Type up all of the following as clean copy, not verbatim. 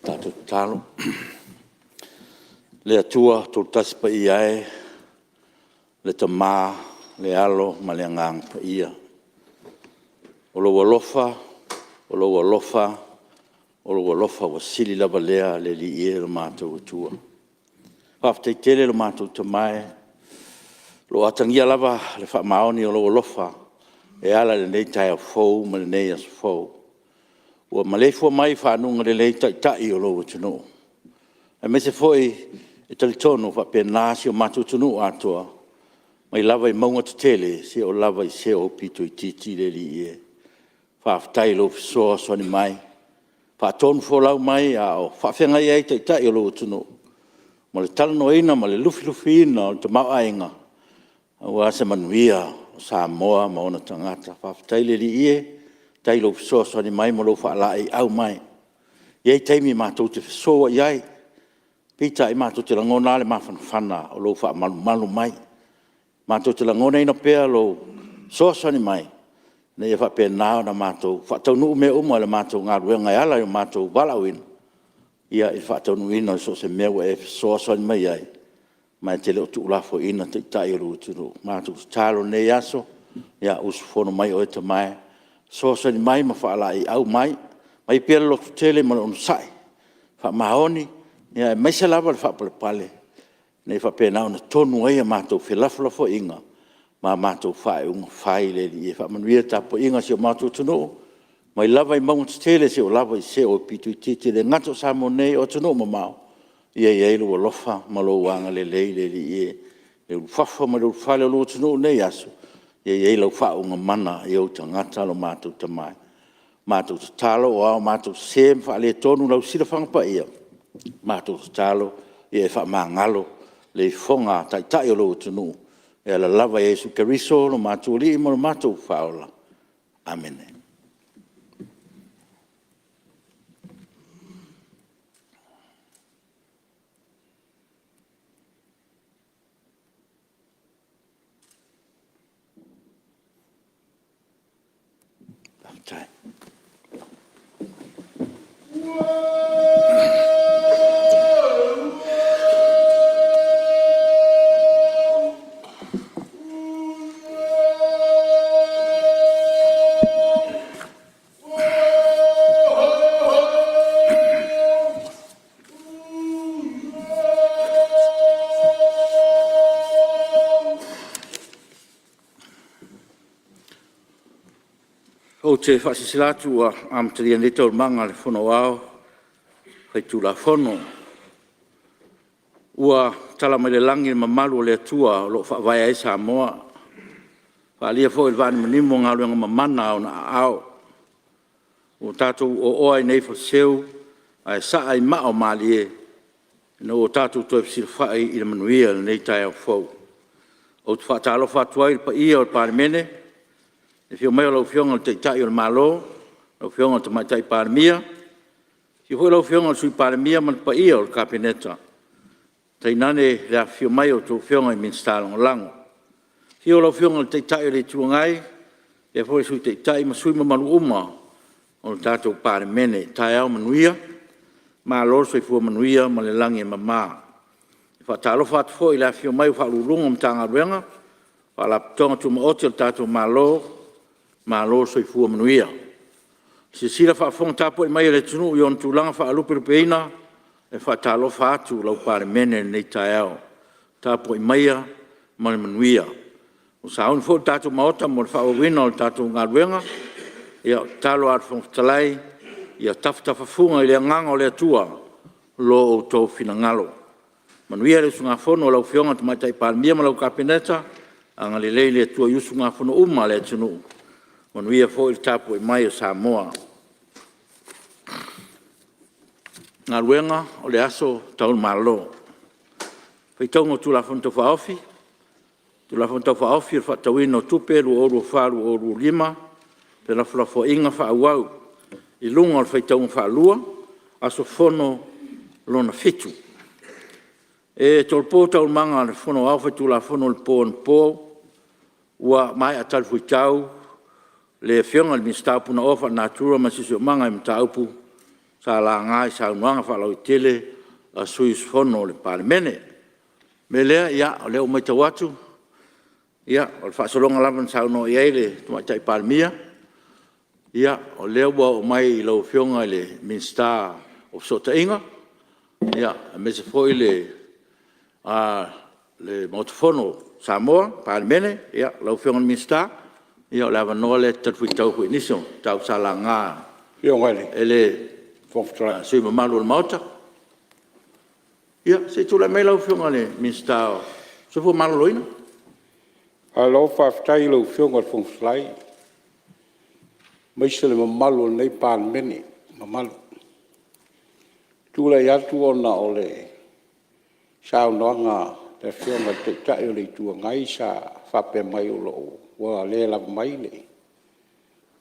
Tatou tatalo. Le Atua Toatasi Paia e, le Tama, le Alo ma le Agaga Paia, o lou alofa, o lou alofa, o lou alofa ua sili lava lea le Alii e lo matou Atua. Faafetai tele lo matou Tama e, o lo o atagia lava le faamaoni o lou alofa e ala i lenei taeao fou ma lenei aso fou. Ua maleifua mai i faguga lelei Taitai o lou atunuu, aemaise foi e talitonu e faapena si o matou atunuu atoa, mai lava i mauga tetele seia oo lava i se aupito itiiti le Alii e. Faafetai i lou fesoasoani mai, faatonufolau mai a o faafeagai ai Taitai o lou atunuu ma le talanoaina ma le lufilufiina o le tamaoaiga aua se manuia o Samoa ma ona tagata. Faafetai le Alii e, faafetai i lou fesoasoani mai ma lou faalaeiau mai. E i ai taimi matou te fesouai ai, peitai matou te lagona lava le mafanafana o lou faamalumalu mai. Matou te lagonaina pea lou fesoasoani mai ina ia faapena ona matou faataunuu mea uma i le matou galuega e ala i lo matou valaauina, i le faataunuuina o so o se mea ua e fesoasoani mai ai, ma e te le o tuulafoaiina Taitai o lou atunuu. Matou te tatalo i lenei aso, ia usufono mai oe Tama e, fesoasoani mai ma faalaeiau mai, aumai pea le lototele ma le onosai, faamaoni aemaise lava le faapalepale ina ia faapena ona tonu ai a matou felafolafoaiga ma a matou faaiuga fai le Alii e. Faamanuia le tapuaiga a si o matou atunuu mai lava i mauga tetele seia oo lava i se aupito itiiti. E le gata o Samoa nei a o atunuu mamao, ia i ai lou alofa ma lou agalelei le Alii e, i le ulufafo ma le ulufale o lou atunuu i lenei aso, ia i ai lau faauuga mana i ou tagata lo matou Tama e. Matou tatalo o a matou sese ma faaletonu i lau silafaga paia, matou tatalo ia e faamagalo le ifoga a Taitai o lou atunuu e ala lava ia Iesu Keriso lo matou Alii ma lo matou Faaola. Amene. Ou te faasilasila atu ua amatalia nei Taualumaga a le Fono Aoao Faitulafono. Ua tala mai le lagi le mamalu o le Atua o lo o faavae ai Samoa, ua faaalia foi i le vanimonimo galuega mamana a Ona aao. Ua tatou oaoa ai nei i faleseu ae saa i maa o malie ina ua tatou toe fesilafai i le manuia i lenei taeao fou. Ou te faatalofa atu ai i le paia o le Palemene, i le afio mai o lau Afioga i le Taitai o le Malo, lau Afioga i le Tamaitai Palemia, afio foi lau Afioga i le Sui Palemia ma le paia o le Kapeneta, tainane le afifio mai o a outou Afioga i Minisita Lagolago. Afio lau Afioga i le Taitai o le Itu Agai faapea foi le Sui Taitai ma sui usufono mamalu uma o le tatou Palemene. Taeao manuia, malo le soifua manuia ma le lagi e mama. E faatalofa atu foi i le afifio mai o Ofisa Sili o Pulega o Matagaluega ma Faalapotopotoga Tumaoti a le tatou Malo, malo le soifua manuia. I le silasila faafofoga tapuai mai a le atunuu i ona tulaga faalupelupeina, e faatalofa atu lau Palemene i lenei taeao. Tapuai maia ma le manuia. Ua sauni foi le tatou Maota mo le faaauauina o le tatou galuega. Ia, o le tatalo lava a le Fofoga Fetalai, ia tafatafafuga i le agaga o le Atua lo outou finagalo. Manuia le usugafono a lau Afioga i le Tamaitai Palemia ma lau Kapeneta, agalelei le Atua i usugafono uma a le atunuu, manuia foi le tapuai mai a Samoa. Galuega O le Aso Taualo Faitauga o Tulafono Tau Faaofi: Tulafono Tau Faaofi o le Faatatauina o Tupe 2024/2025, Felafolafoaiga faaauau i luga o le faitauga faalua – Aso Fono lona 7. E tolopo Taualumaga a le Fono Aoao Faitulafono i le po anapo ua maea talifuaitau le Afioga i le Minisita o Punaoa Faalenatura ma le Siosiomaga i mataupu sa laga i saunoaga faalauaitele a sui usufono o le Palemene. O le mea lea, ia o lea ua matau atu o le faasologa lava na saunoa i ai le Tamaitai Palemia, ia o lea ua oo mai i lau Afioga i le Minisita o Fesootaiga, aemaise foi le Maota Fono o Samoa le Palemene. Lau Afioga i le Minisita, o le avanoa lea e te talifuaitau ai foi i nisi o mataupu sa laga e le sui usufono mamalu o le Maota. Ia se i tulai mai lau Afioga i le Minisita mo le Soifua Maloloina. Malo faafetai i lau Afioga i le Fofoga Fetalai aemaise le mamalu o lenei Palemene mamalu. E tulai atu ona o le saunoaga a le Afioga i le Taitai o le Itu Agai sa faapea mai ua le lava mai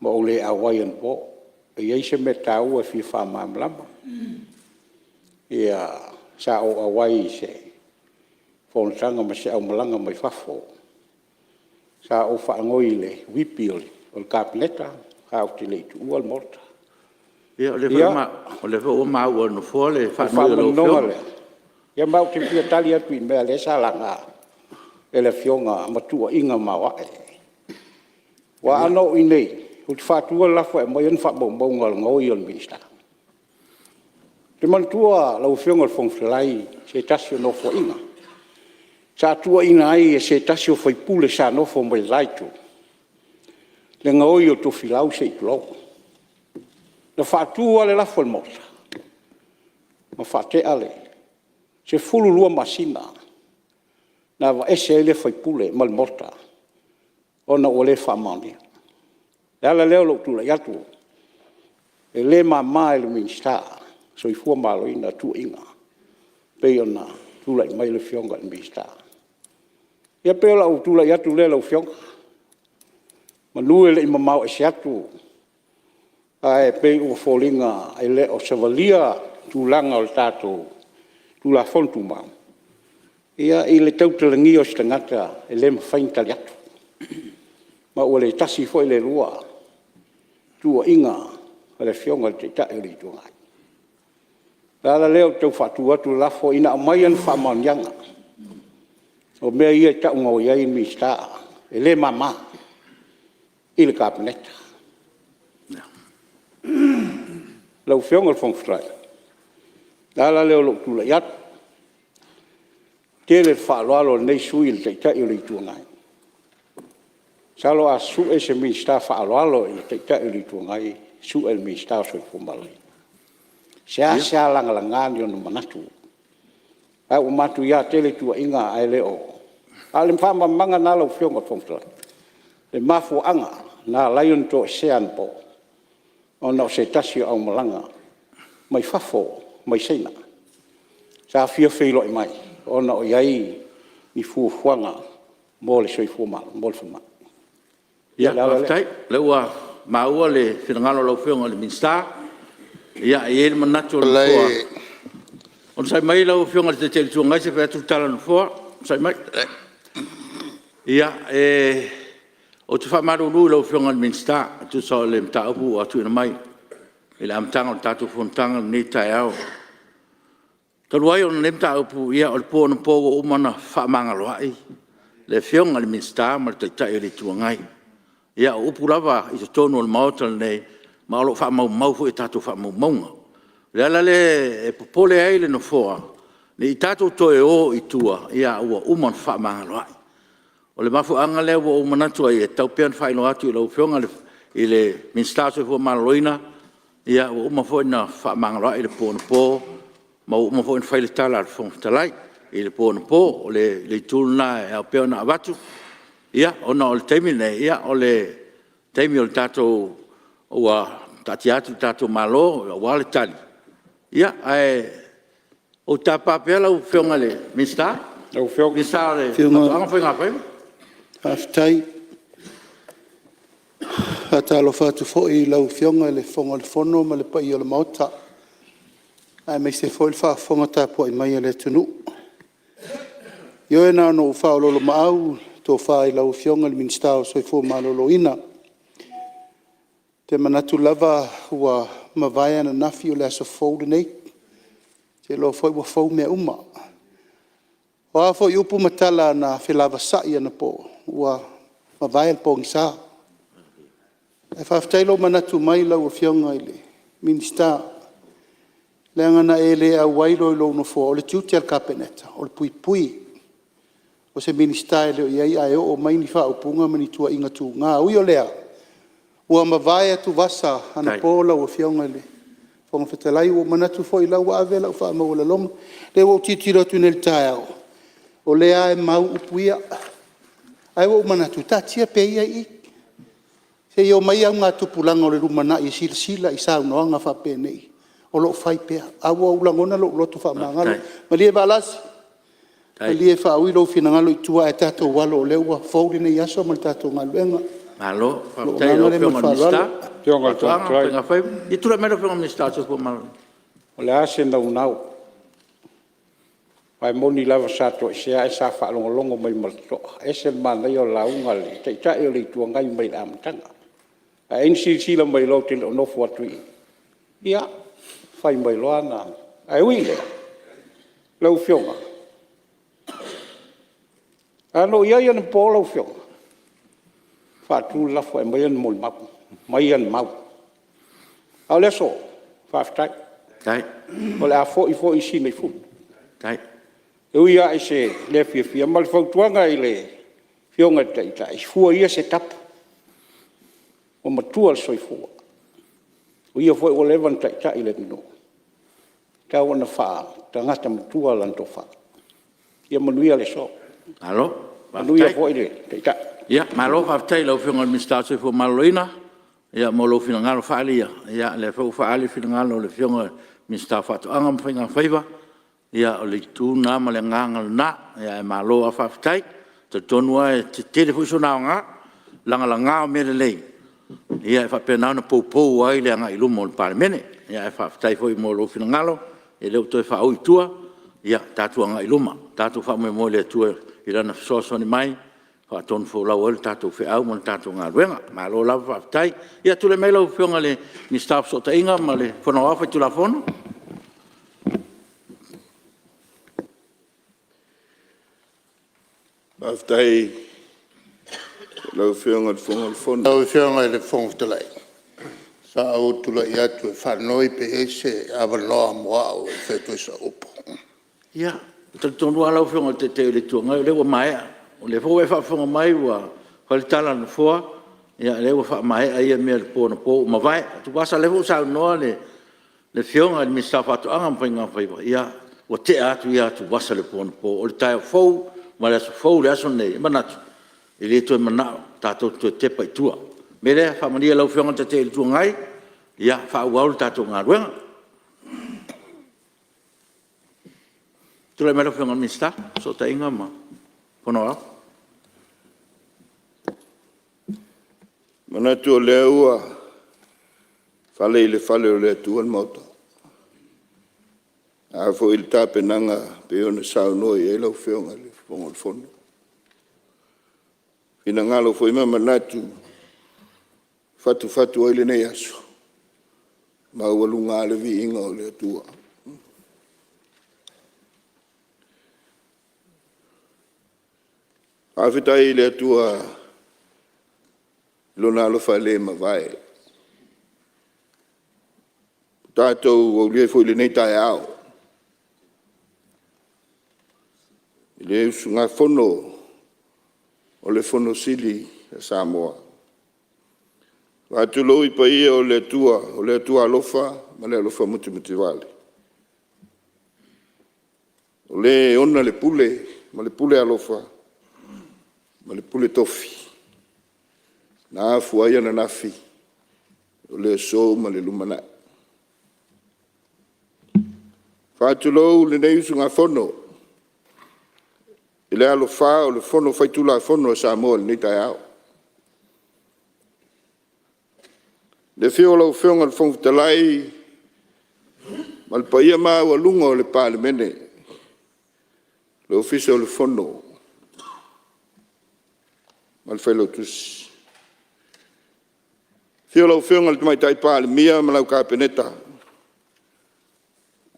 ma ou le auai anapo. E i ai se mea taua e fia faamalamalama. Sa ou auai i se fonotaga ma se aumalaga mai fafo. Sa ou faanoi i le Whippi o le Kapeneta ae ou te le i tuua le Maota. Ia, o lea foi ua maua e le Nofoa le faanoi a lau Afioga. O le faamaninoga lea, ia ma ou te fia tali atu i mea lea sa laga e le Afioga ma tuuaiga maoae. Aua ana oo i inei, ou te faatu le lafo e aumai ana faamaumauga o le gaoi o le Minisita. Ou te manatua lau Afioga i le Fofoga Fetalai se tasi o Nofoaiga sa tuuaiina ai e se tasi o sui usufono sa nofo mai le la itu le gaoi o tofilau se i tulou. Na faatu lava le lafo e le Maota ma faatea le… 12 masina na aveese ai lea sui usufono ma le Maota ona ua le faamaonia. O le ala lea o lou tulai atu, e le mama i le Minisita o le Soifua Maloloina tuuaiga pei ona tulai mai le Afioga i le Minisita. Ia pei o lau tulai atu lea lau Afioga, semeamanu e le i mamao ese atu, ae pei ua foliga e le o savalia tulaga o le tatou Tulafono Tumau i le tautalagia o se tagata e le mafai ona tali atu. Ma ua le tasi foi le lua tuuaiga a le Afioga i le Taitai o le Itu Agai. O le ala lea ou te tau faatu atu le lafo, Ina aumai ana faamaoniaga. O mea ia e tau gaoi ai Minisita, e le mama i le Kapeneta. Lau Afioga i le Fofoga Fetalai, o le ala lea o lou tulai atu, e tele le faaaloalo a lenei sui usufono i le Taitai o le Itu Agai. Masalo a sue se Minisita faaaloalo i le Taitai o le Itu Agai, sue i le Minisita o le Soifua Maloloina. E seasea lagalaga ni ona manatu, ae ua matuia tele tuuaiga ae le o… A o le faamalamalamaga lena lau Afioga i le Fofoga Fetalai, le mafuaaga na ala ai ona toesea anapo, ona o se tasi o aumalaga mai fafo mai Saina sa fia feiloai mai ona o i ai ni fuafuaga mo le soifua maloloina, mo le falemai. Ia, faafetai o lea ua maua le finagalo o lau Afioga i le Minisita. E i ai le manatu o le Nofoa… Onosai mai lau Afioga i le Taitai o le Itu Agai se i fai atu le tala a le Nofoa. Onosai mai. Ou te faamalulu i lau Afioga i le Minisita e tusa o le mataupu ua tuuina mai i le amataga o le tatou fonotaga i lenei taeao. Talu ai ona o lenei mataupu, ia o le po anapo ua uma ona fefaamagaloa'i le Afioga i le Minisita ma le Taitai o le Itu Agai. Ia o upu lava i totonu o le Maota lenei, ma o lo o faamaumau foi i a tatou faamaumauga. O le ala lea e popole ai le Nofoa, ne i tatou toe o i tua ae ua uma ona fefaamagaloa'i. O le mafuaaga lea ua ou manatu ai e tatau pea ona faailoa atu i lau Afioga i le Minisita o le Soifua Maloloina, ua uma foi ona fefaamagaloa'i le po anapo ma ua uma foi ona fai le tala a le Fofoga Fetalai i le po anapo. O le itu lena e ao pea ona avatu ona o le taimi lenei, o le taimi o le tatou… ua taatia atu le tatou Malo aua le Tali. Ae ou te tapa pea lau Afioga i le Minisita o Faatoaga ma Faiga Faiva. Faafetai. E faatalofa atu foi i lau Afioga i le Fofoga o le Fono ma le paia o le Maota, aemaise foi le faafofoga tapuai mai a le atunuu. Ioe na ona ou faaoloolomaau i le tofa i lau Afioga i le Minisita o le Soifua Maloloina. Ou te manatu lava ua mavae ananafi o le aso fou lenei, ou te iloa foi ua fou mea uma. O a foi upu ma tala na felavasai anapo, ua mavae le pogisa. Ae faafetai lou manatu mai lau Afioga i le Minisita, leaga na e le auai loa i lou nofoa, o le tiute o le Kapeneta o le puipui o se Minisita e le o i ai ae oo mai ni faaupuga ma ni tuuaiga tuga. Ui o lea, ua mavae atuvasa anapo lau Afioga i le Fofoga Fetalai, ua ou manatu foi o la ua ave lau faamaualaloga. O lea ua ou tilotilo atu nei i le taeao, o lea lava e mau upu ia. Ae ua ou manatu, taatia pea ia i i, se i omai augatupulaga o le lumanai e silasila i saunoaga faapenei o lo o fai pea, ae ua ou lagona lou loto faamagalo. Malie Valasi, malie faaui lou finagalo i tua ae tatou alo o lea ua fou lenei aso ma le tatou galuega. Malo Lou faafetai i agaga lea ma lau le Afioga faaaloalo. i le Minisita o Faatoaga ma Faiga Faiva. Ia tulai mai lau Afioga i le Minisita o le Soifua Maloloina. O le a se naunau, aua e moni lava sa toesea ae sa faalogologo mai ma le totoa. E ese le manaia o le lauga a le Taitai o le Itu Agai mai le amataga. Ae ai na silasila mai loa ou te le o nofo atu i i, ia fai mai loa ana… Ae ui i lea lau Afioga, a na ou i ai anapo lau Afioga, faatu le lafo e aumai ana molimau, aumai ana mau. A o le aso, faafetai. O le a foi foi Sina i fulu. E ui lava i se le fiafia, ma le fautuaga i le Afioga i le Taitai, fua ia se tapu, ua matua le soifua. O ia foi ua leva ona taitai le atunuu, e tatau ona faatagata matua lana tofa. Ia manuia le aso. Manuia foi le Taitai. Malo faafetai i lau Afioga i le Minisita o le Soifua Maloloina mo lou finagalo faaalia, o lea foi ua faaali le finagalo o le Afioga i le Minisita o Faatoaga ma Faiga Faiva. Ia o le itu lena ma le agaga lena, ae malo lava faafetai. E talitonu lava e tele foi sona aoga, lagalaga o mea lelei e faapena ona poupou ai le agai i luma o le Palemene. Ae faafetai foi mo lou finagalo o lea ua toe faaui i tua, ia tatou agai i luma, tatou faamoemoe i le Atua i Lana fesoasoani mai e faatonufolau ai le tatou feau ma le tatou galuega. Malo lava faafetai. Ia tulai mai lau Afioga i le Minisita mo Fesootaiga ma le Fono Aoao Faitulafono. Faafetai i lau Afioga i le Fofoga o le Fono. Lau Afioga i le Fofoga Fetalai, sa ou tulai atu e faanoi pe i ai se avanoa mo au e fai atu ai sau upu. Ia, e talitonu lava lau Afioga i le Taitai o le Itu Agai o lea ua maea. O lea foi ua e faafofoga mai ua fai le tala a le Nofoa, o lea ua faamaea ia mea i le po anapo ua mavae atuvasa. O lea foi ua saunoa le Afioga i le Minisita o Faatoaga ma Faiga Faiva, ia ua tea atu ia atuvasa i le po anapo. O le taeao fou ma le aso fou le aso lenei. E manatu e le toe manao tatou te toe tepa i tua. O le mea lea, faamalie i lau Afioga i le Taitai o le Itu Agai, faaauau le tatou galuega. Tulai mai lau Afioga i le Minisita o Fesootaiga ma Fono Aoao. E manatu o lea ua fale i le fale o le Atua le Maota. O le a foi le tapenaga e pei ona saunoa i ai lau Afioga i le Fofoga o le Fono. O finagalo foi ma manatu e fatufatu ai lenei aso, e maualuga lava le viiga o le Atua. Faafetai i le Atua i Lona alofa e le mavae ua tatou aulia ai foi lenei taeao i le usugafono a le Fono Sili a Samoa. E faatulou i paia o le Atua, o le Atua alofa ma le alofa mutimutivale, o Le e ona le pule ma le pule alofa ma le pule tofi na afua ai ananafi, o le aso ma le lumanai. E faatulou lenei usugafono i le alofā o le Fono Faitulafono a Samoa i lenei taeao. I le afio o lau Afioga i le Fofoga Fetalai ma le paia maualuga o le Palemene, le Ofisa o le Fono ma le Failautusi. Afio lau Afioga i le Tamaitai Palemia ma lau Kapeneta,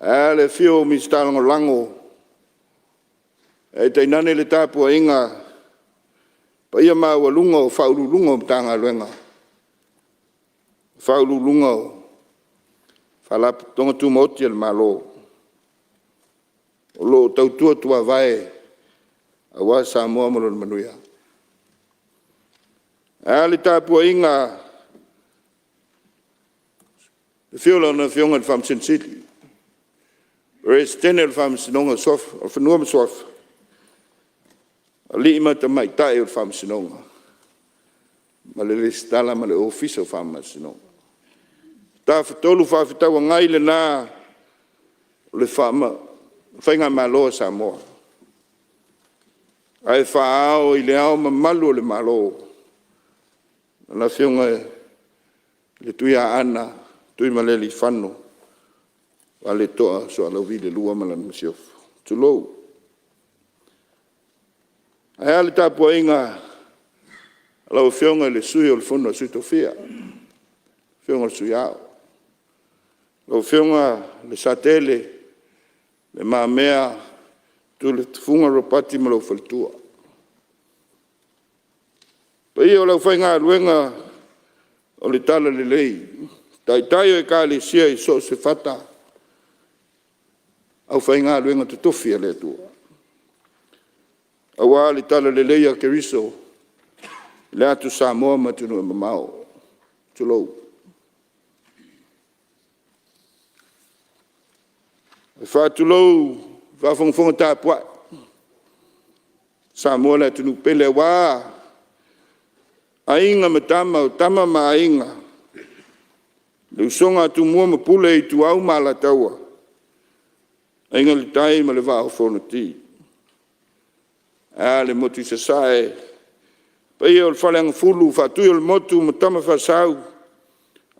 ae a le afifio o Minisita Lagolago, ae tainane le tapuaiga paia maualuga o Ofisa Sili o Pulega o Matagaluega, Faauluuluga o Faalapotopotoga Tumaoti a le Malo o lo o tautua tuavae aua Samoa ma lona manuia. Ae a le tapuaiga i le afio o lau Afioga i le Faamasino Sili, Peresetene o le Faamasinoga o Fanua ma Suafa, Alii ma Tamaitai o le Faamasinoga ma le Resitala ma le Ofisa o Faamasinoga. Le Tafatolu Fefaatauagai lena o le Faigamalo a Samoa, ae faa-Ao i Le Ao Mamalu o le Malo, Lana Afioga i le Tuiaana Tuimalealiifano Vaaletoa Sualauvi II ma lana Masiofo, tulou. Ae a le tapuaiga a lau Afioga i le Sui o le Fono a Sui Tofia, le Afioga i le Sui Ao, lau Afioga Lesatele Le Mamea Tuiletufuga Ropati ma lou Faletua. Le paia o le aufaigaluega o le Talalelei, Taitai o Ekalesia i so o se fata, aufaigaluega totofi a le Atua aua le Talalelei a Keriso i le atu Samoa ma atunuu e mamao, tulou. E faatulou i le faafogafoga tapuai a Samoa le atunuu pele, aua Aiga ma Tama, o Tama ma Aiga, le usoga a Tumua ma Pule, Ituau ma Alataua, Aiga i le Tai ma le Vaa o Fonoti. Ae a le Motu i Sasae, le paia o le Faleagafulu, Faatuiolemotu ma Tama Faasa,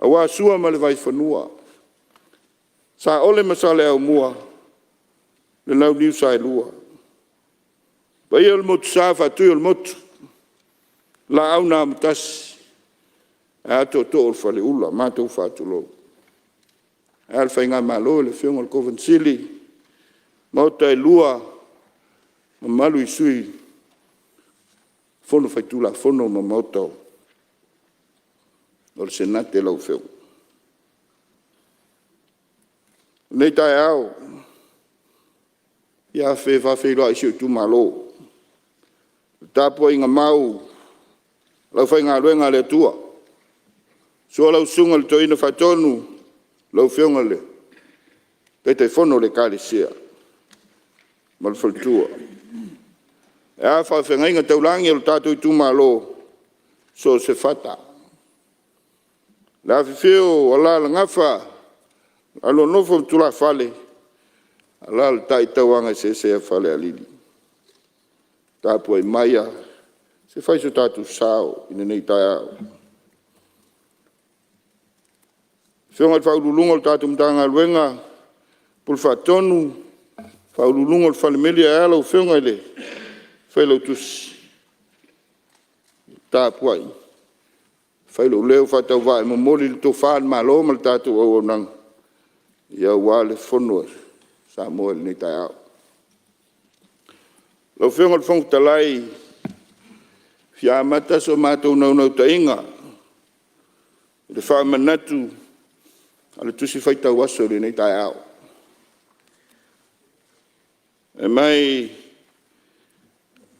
aua Sua ma le Vaifanua, Saole ma Saleaaumua ma le Launiu Saelua. Le paia i le Motusa Faatuiolemotu, Laau na Amotasi, ae a Tootoo o le Faleula. Matou faatulou. Ae a le Faigamalo le Afioga i le Kovana Sili, Maota e Lua, mamalu i Sui o le Fono Faitulafono ma Maota o le Senate lau Afioga. I lenei taeao, e fia faafeiloai i si ou itumalo i le tapuaiga mau a le aufaigaluega a le Atua, susu lau Susuga i le Toeaina Faatonu, lau Afioga i le Taitaifono o le Ekalesia ma le faletua. Ae a faafeagaiga taulagi a le tatou itumalo i so o se fata. Le afifio o Alalagafa Alo a Nofo ma Tulafale, alaalatai Tauagaeseese ia Falealili. Tapuai maia se i fai so tatou sao i lenei taeao. Afioga i Ofisa Sili o Pulega o le tatou Matagaluega, Pule Faatonu, Faauluuluga o le Fale Meli ae a lau Afioga i le Failautusi, tapuai fai lou leo faatauvaa e momoli le tofa a le Malo ma le tatou auaunaga aua le Fono a Samoa i lenei taeao. Lau Afioga i le Fofoga Fetalai, e fia amata so matou naunautaiga i le faamanatu o le Tusi Faitau Aso i lenei taeao. Fai mai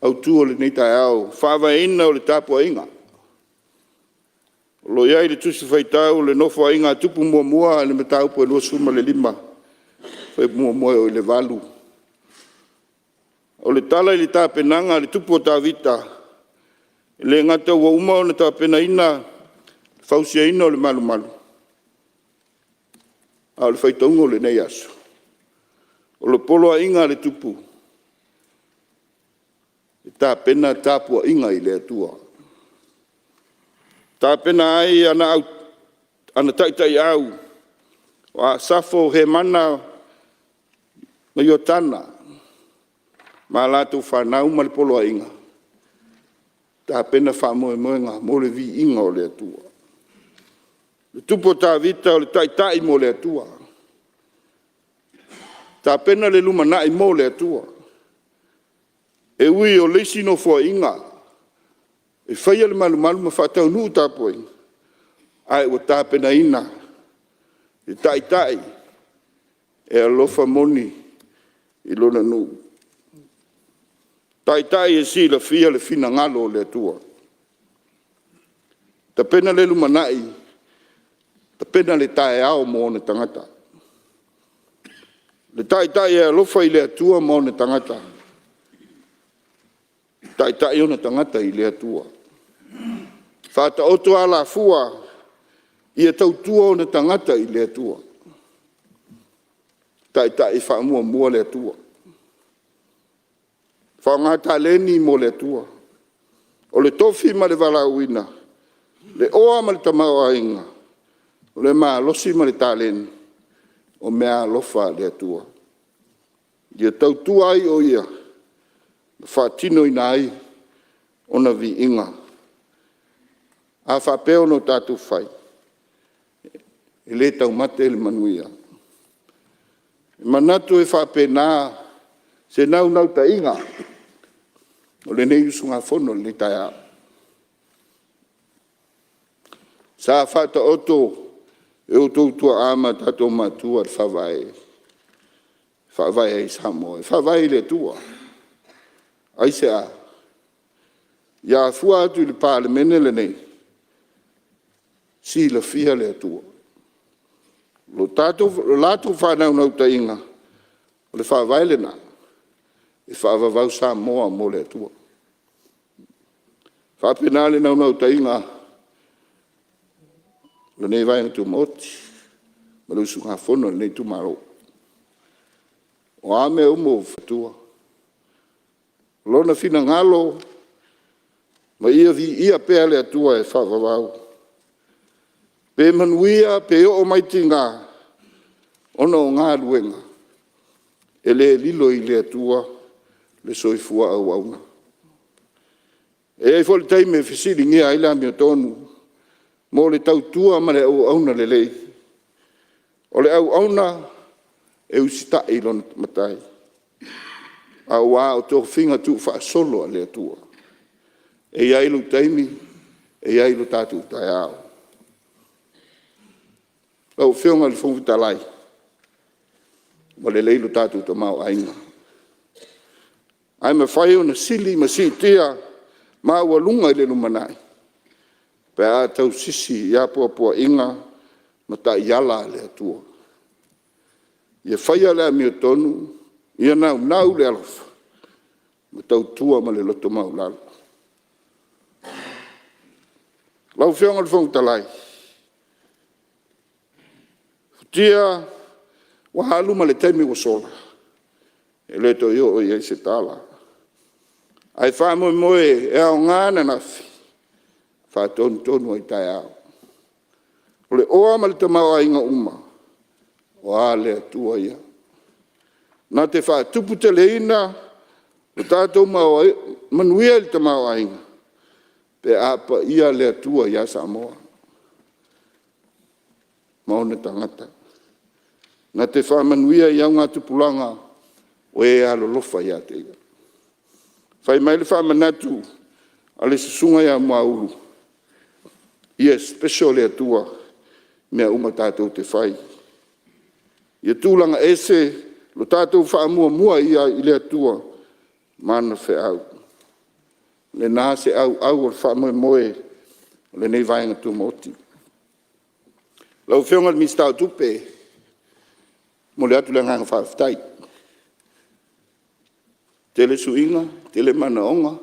autu o lenei taeao, Faavaeina o le Tapuaiga. O lo o i ai le Tusi Faitau i le Nofoaiga a Tupu 1 i le mataupu e 25, fuaiupu 1 e oo i le 8. O le tala i le tapenaga a le Tupu o Tavita, e le gata ua uma ona tapenaina le fausiaina o le malumalu, a o le faitauga o lenei aso, o le poloaiga a le Tupu, e tapena tapuaiga i le Atua. E tapena ai ana taitaiau o Asafo, o Hemana ma Iotana ma latou fanau ma le Poloaiga, tapena faamoemoega mo le viiga o le Atua. Le Tupu o Tavita o le Taitai mo le Atua, tapena le lumanai mo le Atua. E ui o le isi Nofoaiga e faia le malumalu ma faataunuu tapuaiga, ae ua tapenaina le Taitai e alofa moni i lona nuu, Taitai e silafia le finagalo o le Atua. Tapena le lumanai, tapena le taeao mo ona tagata. Le Taitai e alofa i le Atua ma ona tagata, taitai ona tagata i le Atua. Faataoto alafua ia tautua ona tagata i le Atua. Taitai e faamuamua le Atua. Faaaoga taleni mo le Atua. O le tofi ma le valaauina, le oa ma le tamaoaiga, o le malosi ma le taleni, o meaalofa a le Atua ia tautua ai o Ia ma faatinoina ai ona viiga. A faapea ona tatou fai, e le taumate le manuia. E manatu e faapena se naunautaiga o lenei usugafono i lenei taeao. Sa faataoto e outou tuaa ma tatou matua le Faavae, e faavae ai Samoa, e faavae i le Atua. Aisea? Ia afua atu i le Palemene lenei, silafia le Atua. O le latou faanaunautaiga, o le Faavae lena, e faavavau Samoa mo le Atua. E faapena le naunautaiga o lenei Vaega Tumaoti ma le usugafono a lenei itumalo. O a mea uma ua o Lona finagalo ma ia viia pea le Atua e faavavau. Pe manuia pe oo mai tiga ona o galuega, e le lilo i le Atua le soifua auauna. E i ai foi le taimi e fesiligia ai le amiotonu mo le tautua ma le auauna lelei. O le auauna e usitai i lona Matai, aua o tofiga tuufaasolo a le Atua. E i ai lou taimi, e i ai lo tatou taeao. Lau Afioga i le Fofoga Fetalai, ua lelei lo tatou tamaoaiga, ae mafai ona sili ma siitia maualuga i le lumanai pe a tausisi i apoapoaiga ma taiala a le Atua. Ia faia le amiotonu, ia naunau i le alofa ma tautua ma le loto maualalo. Lau Afioga i le Fofoga Fetalai, futia ua alu ma le taimi ua sola, e le toe oo i ai se tala, ae faamoemoe e aoga ananafi e faatonutonu ai taeao. O le oa ma le tamaoaiga uma, o a le Atua ia, na te faatuputeleina lo tatou manuia i le tamaoaiga pe a paia le Atua ia Samoa ma ona tagata, na te faamanuia i augatupulaga o e alolofa ia te Ia. Fai mai le faamanatu a le Susuga ia Muaulu, “Ia special le Atua i mea uma tatou te fai, ia tulaga ese lo tatou faamuamua i le Atua ma ana feau. O lena se auau o le faamoemoe o lenei Vaega Tumaoti. Lau Afioga i le Minisita o Tupe, e momoli atu le agaga faafetai. E tele suiga, tele manaoga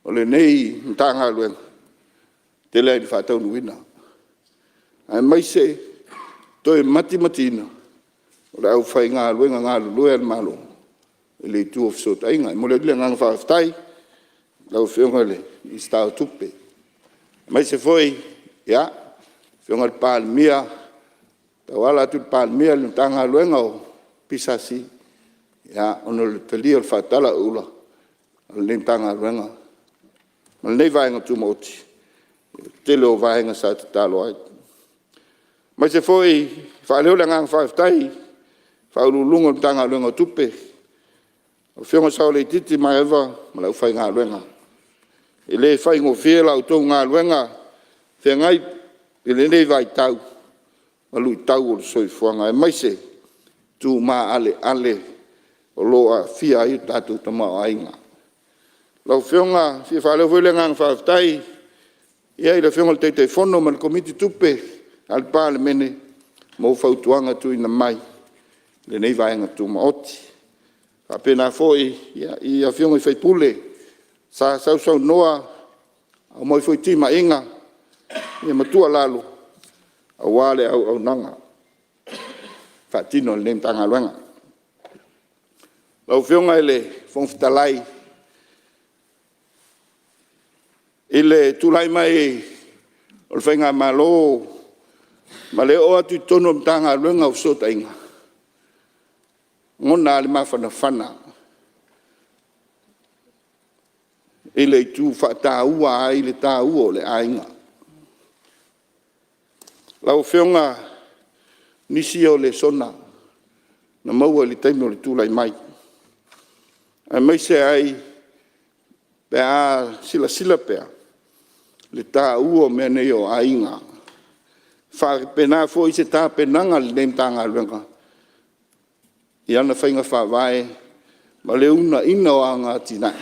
o lenei Matagaluega, e tele lava ina faataunuuina, aemaise toe matimatiina o le aufaigaluega galulue a le Malo i le itu o fesootaiga. E momoli atu le agaga faafetai i lau Afioga i le Minisita o Tupe, aemaise foi le Afioga i le Palemia e tauala atu i le Palemia i le Matagaluega o le PSC, Ona o le talia o le faatalauula a lenei Matagaluega ma lenei Vaega Tumaoti i le tele o vaega sa tatalo ai. Aemaise foi e faaleo le agaga faafetai i Ofisa Sili o Pulega o le Matagaluega o Tupe, lau Afioga Saoleitiiti Maeva ma le aufaigaluega. E le faigofie la outou galuega feagai i lenei vaitau ma luitau o le soifuaga aemaise itu maaleale o lo o aafia ai le tatou tamaoaiga. Lau Afioga e fia faaleo foi le agaga faafetai i le Afioga i le Taitaifono ma le Komiti Tupe a le Palemene mo fautuaga tuuina mai i lenei Vaega Tumaoti. E faapena foi i Afioga i sui usufono sa sausaunoa, aumai foi timaiga ma tuualalo aua le auaunaga faatino a lenei Matagaluega. Lau Afioga i le Fofoga Fetalai, i le tulai mai o le Faigamalo ma le oo atu i totonu o le Matagaluega o Fesootaiga, e lagona lava le mafanafana i le itu faataua ai le taua o le aiga. Lau Afioga o nisi ia o lesona na maua i le taimi o le tulai mai, aemaise ai pe a silasila pea i le taua o mea nei o aiga. E faapena foi se tapenaga a lenei Matagaluega i ana faiga faavae ma le uunaia o ana atinae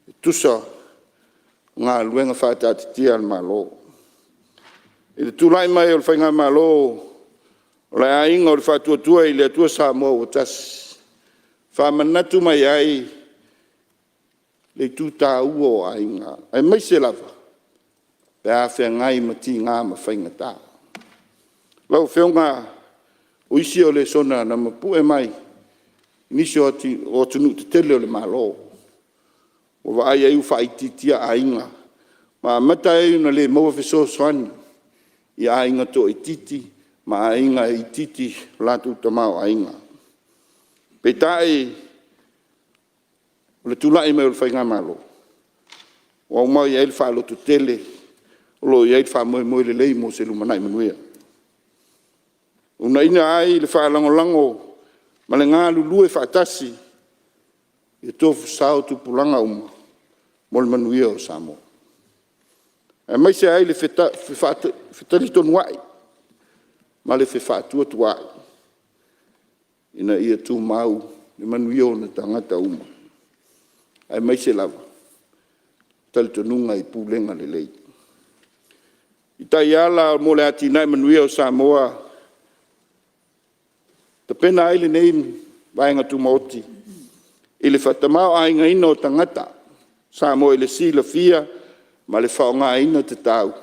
e tusa o galuega faataatitia a le Malo. I le tulai mai o le Faigamalo o le Aiga o le Faatuatua i le Atua Samoa ua Tasi, faamanatu mai ai le itu taua o aiga, aemaise lava pe a feagai ma tiga ma faigata. Lau Afioga o isi ia lesona na mapue mai nisi o atunuu tetele o le Malo, ua vaai i ai ua faaitiitia aiga ma amata ai ona le maua fesoasoani i aiga toaitiiti ma aiga e itiiti lo latou tamaoaiga. Peitai o le tulai mai o le Faigamalo ua aumai ai le faalototele o lo o i ai le faamoemoe lelei mo se lumanai manuia. Uunaia ai le faalagolago ma le galulue faatasi e tofusa o tupulaga uma mo le manuia o Samoa. Aemaise ai le fetalitonuai ma le fefaatuatuai ina ia tumau le manuia o ona tagata uma, aemaise lava talitonuga i pulega lelei. I taiala mo le atinae manuia o Samoa, e tapena ai lenei Vaega Tumaoti i le faatamaoaigaina o tagata Samoa i le silafia ma le faaaogaina tatau o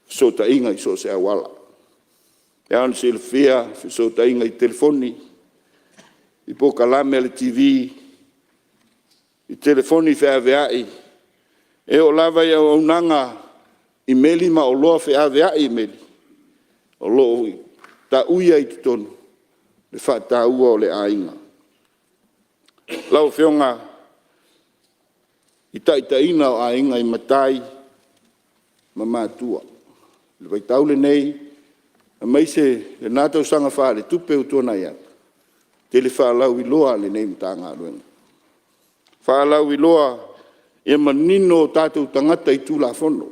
fesootaiga i so o se auala. E ao ona silafia fesootaiga i telefoni, i polokalame a le TV, i telefoni feaveai, e oo lava i auaunaga i meli ma oloa feaveai i meli, o lo o taui ai i totonu le faataua o le aiga. Lau Afioga i taitaiga o aiga i matai ma matua. O le vaitau lenei aemaise lena tausaga faaletupe ua tuanai atu, tele faalauiloa a lenei Matagaluega, faalauiloa ia manino o tatou tagata i Tulafono,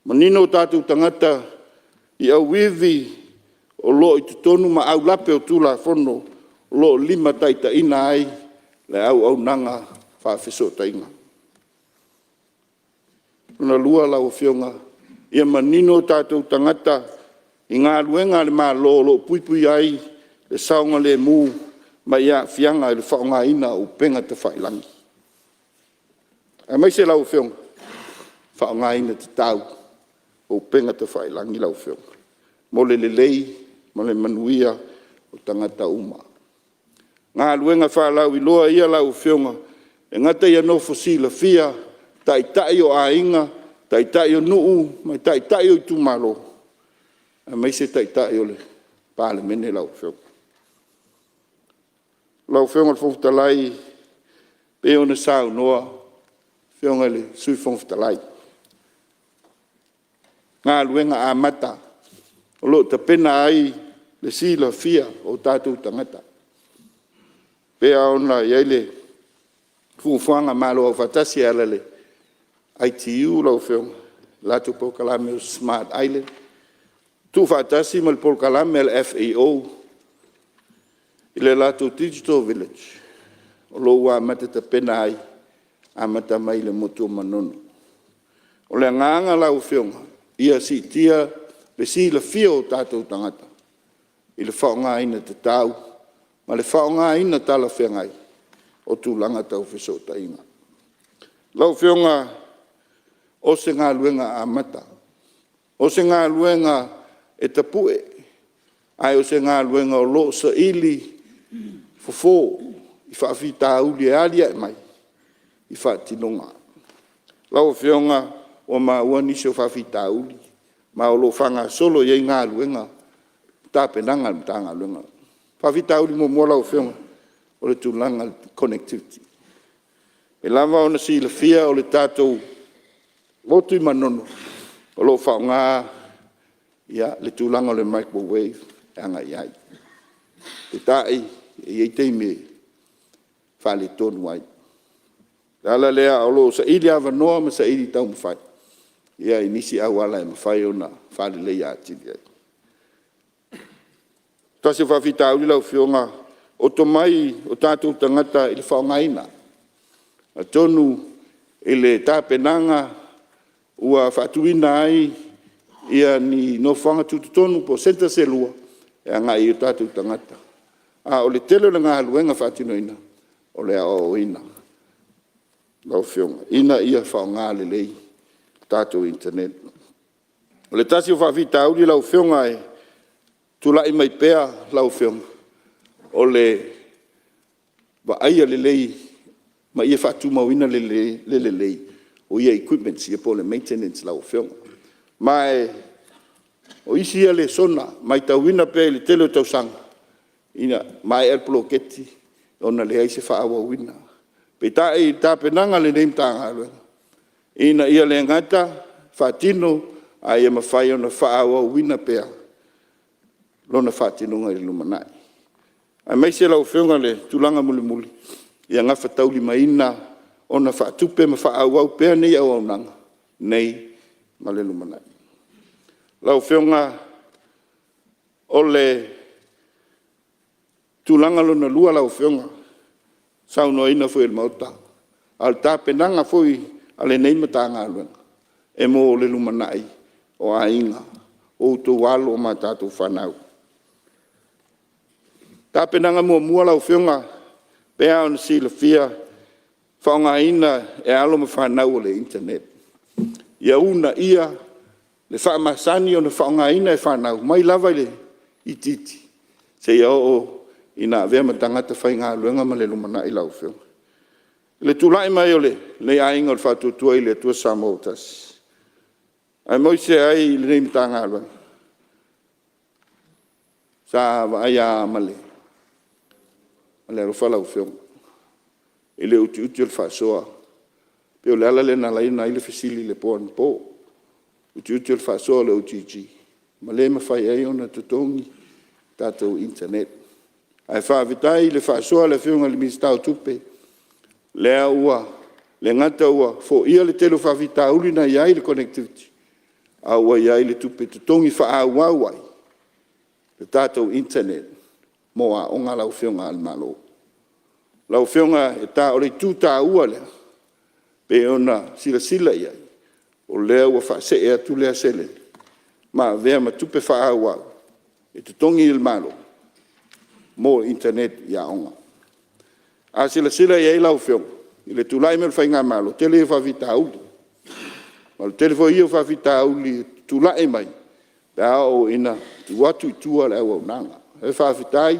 manino o tatou tagata i auivi o lo o i totonu ma aulape o Tulafono o lo o limataitaiina ai le auaunaga faafesootaiga. Lona lua lau Afioga, ia manino o tatou tagata i galuega a le Malo o lo o puipuia ai le saogalemu mai aafiaga i le faaaogaina o upega tafailagi, aemaise lau Afioga, o le faaaogaina tatau o upega tafailagi lau Afioga mo le lelei ma le manuia o tagata uma. O galuega faalauiloa ia lau Afioga, e le gata ia nofo silafia taitai o aiga, taitai o nuu ma taitai o Itumalo, aemaise taitai o le Palemene lau Afioga. Lau Afioga i le Fofoga Fetalai e pei ona saunoa le Afioga i le Sui Fofoga Fetalai, galuega amata o lo o tapena ai le silafia o tatou tagata, pei lava ona i ai le fuafuaga a Malo Afaatasi e ala i le ITU lau Afioga, le latou polokalame o le Smart Island, tuufaatasi ma le polokalame a le FAO i le latou Digital Village o lo o ua amata tapena ai, amata mai i le motu o Manono. O le agaga lau Afioga, ia siitia le silafia o tatou tagata i le faaaogaina tatau ma le faaaogaina talafeagai o tulaga tau fesootaiga. Lau Afioga o se galuega amata, o se galuega e tapue, ae o se galuega o lo o saili fofo o faafitauli e alia'e mai i faatinoga. Lau Afioga ua maua nisi o faafitauli ma o lo o faagasolo i ai galuega i tapenaga a le Matagaluega. O le faafitauli muamua lau Afioga, o le tulaga i le connectivity. E lava ona silafia o le tatou motu i Manono o lo o faaaoga le tulaga o le microwave e agai i ai. Peitai, e i ai taimi e faaletonu ai. O le ala lea o lo o saili avanoa ma saili taumafai i nisi auala e mafai ona faaleleia atili ai. Tasi o faafitauli lau Afioga, o tomai o tatou tagata i le faaaogaina. Atonu i le tapenaga ua faatuina ai ni nofoaga tutotonu po o centers e lua e agai i ai o tatou tagata, a o le tele o le galuega faatinoina o le aoaoina lau Afioga, ina ia faaaoga lelei tatou internet. O le tasi o faafitauli lau Afioga e tulai mai pea lau Afioga, o le vaaia lelei ma ia faatumauina le lelei o ia equipments po o le maintenance lau Afioga. Ma o isi ia lesona, e matauina pea i le tele o tausaga, ina maea le poloketi ona leai se faaauauina. Peitai i le tapenaga a lenei Matagaluega, ina ia le gata faatino, a ia mafai ona faaauauina pea lona faatinoga i le lumanai. Aemaise lau Afioga i le tulaga mulimuli, ia gafataulimaina ona faatupe ma faaauau pea nei auaunaga nei ma le lumanai. Lau Afioga o le tulaga lona lua lau Afioga, saunoaina foi e le Maota, a o le tapenaga foi a lenei Matagaluega e mo le lumanai o aiga, o outou alo ma a tatou fanau. Tapenaga muamua lau Afioga, e pei lava ona silafia, faaaogaina e alo ma fanau o le internet. Ia uunaia le faamasani ona faaaogaina e fanau mai lava i le itiiti seia oo ina avea ma tagata faigaluega ma le lumanai lau Afioga. I le tulai mai o lenei Aiga o le Faatuatua i le Atua Samoa ua Tasi, aemaise ai lenei Matagaluega, sa vaaia lava ma le alofa lau Afioga i le utiuti o le faasoa. E pei o le ala lea na ala ai ona i ai le fesili i le po anapo, utiuti o le faasoa a le OGG ma le mafai ai ona totogi tatou internet. Ae faafetai i le faasoa a le Afioga i le Minisita o Tupe, lea ua le gata ua foia le tele o faafitauli na i ai i le connectivity, a ua i ai le tupe e totogi faaauau ai le tatou internet mo aoga lau Afioga a le Malo. Lau Afioga o le itu taua lea e pei ona silasila i ai, o lea ua faasee atu lea seleni ma avea ma tupe faaauau e totogi e le Malo mo internet i aoga. A silasila i ai lau Afioga i le tulai mai o le Faigamalo, o le tele ia o faafitauli. O le tele foi ia o faafitauli e tulai mai pe a oo ina tuu atu i tua le auaunaga. Ae faafetai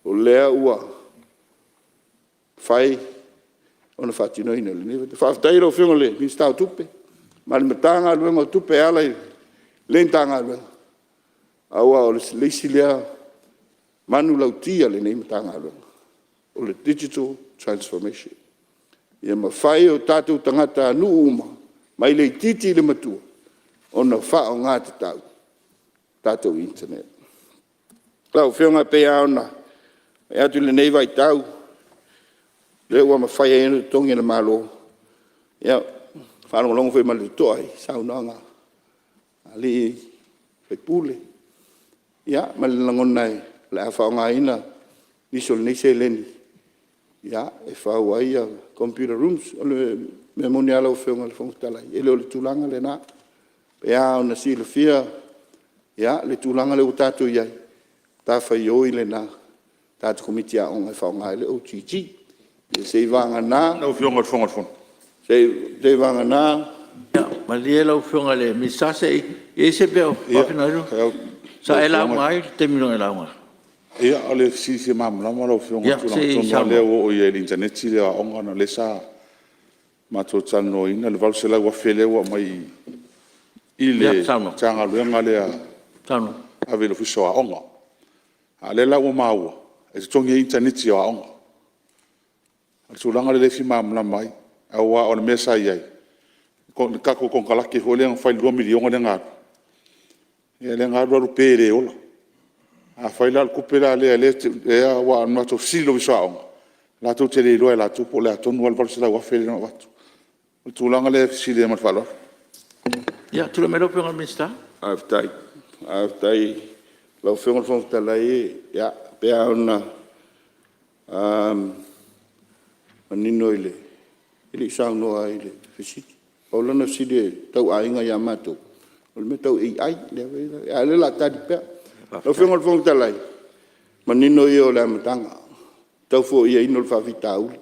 o lea ua mafai ona faatinoina i lenei vaitaimi. Faafetai i lau Afioga i le Minisita o Tupe ma le Matagaluega o Tupe e ala i lenei Matagaluega, aua o le isi lea manulauti a lenei Matagaluega, O le digital transformation. Ia mafai e o tatou tagatanuu uma mai le itiiti i le matua ona faaaoga tatau tatou internet. Lau Afioga e pei lava ona fai atu i lenei vaitau lea ua mafai ai ona totogi e le Malo. Ia, faalogologo foi ma le totoa i saunoaga a alii ma faipule, ia ma le lagona o le a faaaogaina nisi o nei seleni e fau ai computer rooms. O le mea moni lava lau Afioga i le Fofoga Fetalai, e le o le tulaga lena. E pei lava ona silafia le tulaga lea ua tatou i ai, o le matafaioi lena a tatou Komiti Aoga e faaaoga ai le OGG. Ia seiavagana. Lau Afioga i le Fofoga o le Fono. Seiavagana. Malie lau Afioga i le Minisita se i… e i ai se mea o faafinagaloina? Sa e lauga ai i le taimi na e lauga ai? Ia, o le fesili fia malamalama lau Afioga i le tulaga tonu lava lea ua oo i ai i le initaneti lea a aoga ona o lea sa matou talanoaina le $800,000 lea ua aumai i le Matagaluega lea e ave i le Ofisa o Aoga. A o lea la ua maua e totogi ai initaneti o aoga. O le tulaga lea e fia malamalama ai aua o le mea sa i ai, o le tatou konekarate foi lea na fai i le $2 miliona lea na alu, ia lea na alu alu pe le ola. Afai la o le tupe la lea… aua na matou fesili i le Ofisa o Aoga, latou te le iloa e latou po o le a tonu lava le $800,000 lea na avatu. O le tulaga lea e fesili ai ma le faaaloalo. Ia, tulai mai lau Afioga i le Minisita. Faafetai i lau Afioga i le Fofoga Fetalai. Ia, e pei lava ona manino e le i saunoa i le fesili. Pau lana fesili e tauaiga ia matou o le mea tau AI, a o lea o le a tali pea. Lau Afioga i le Fofoga Fetalai, o le manino ia o le amataga, tau foiaina o le faafitauli.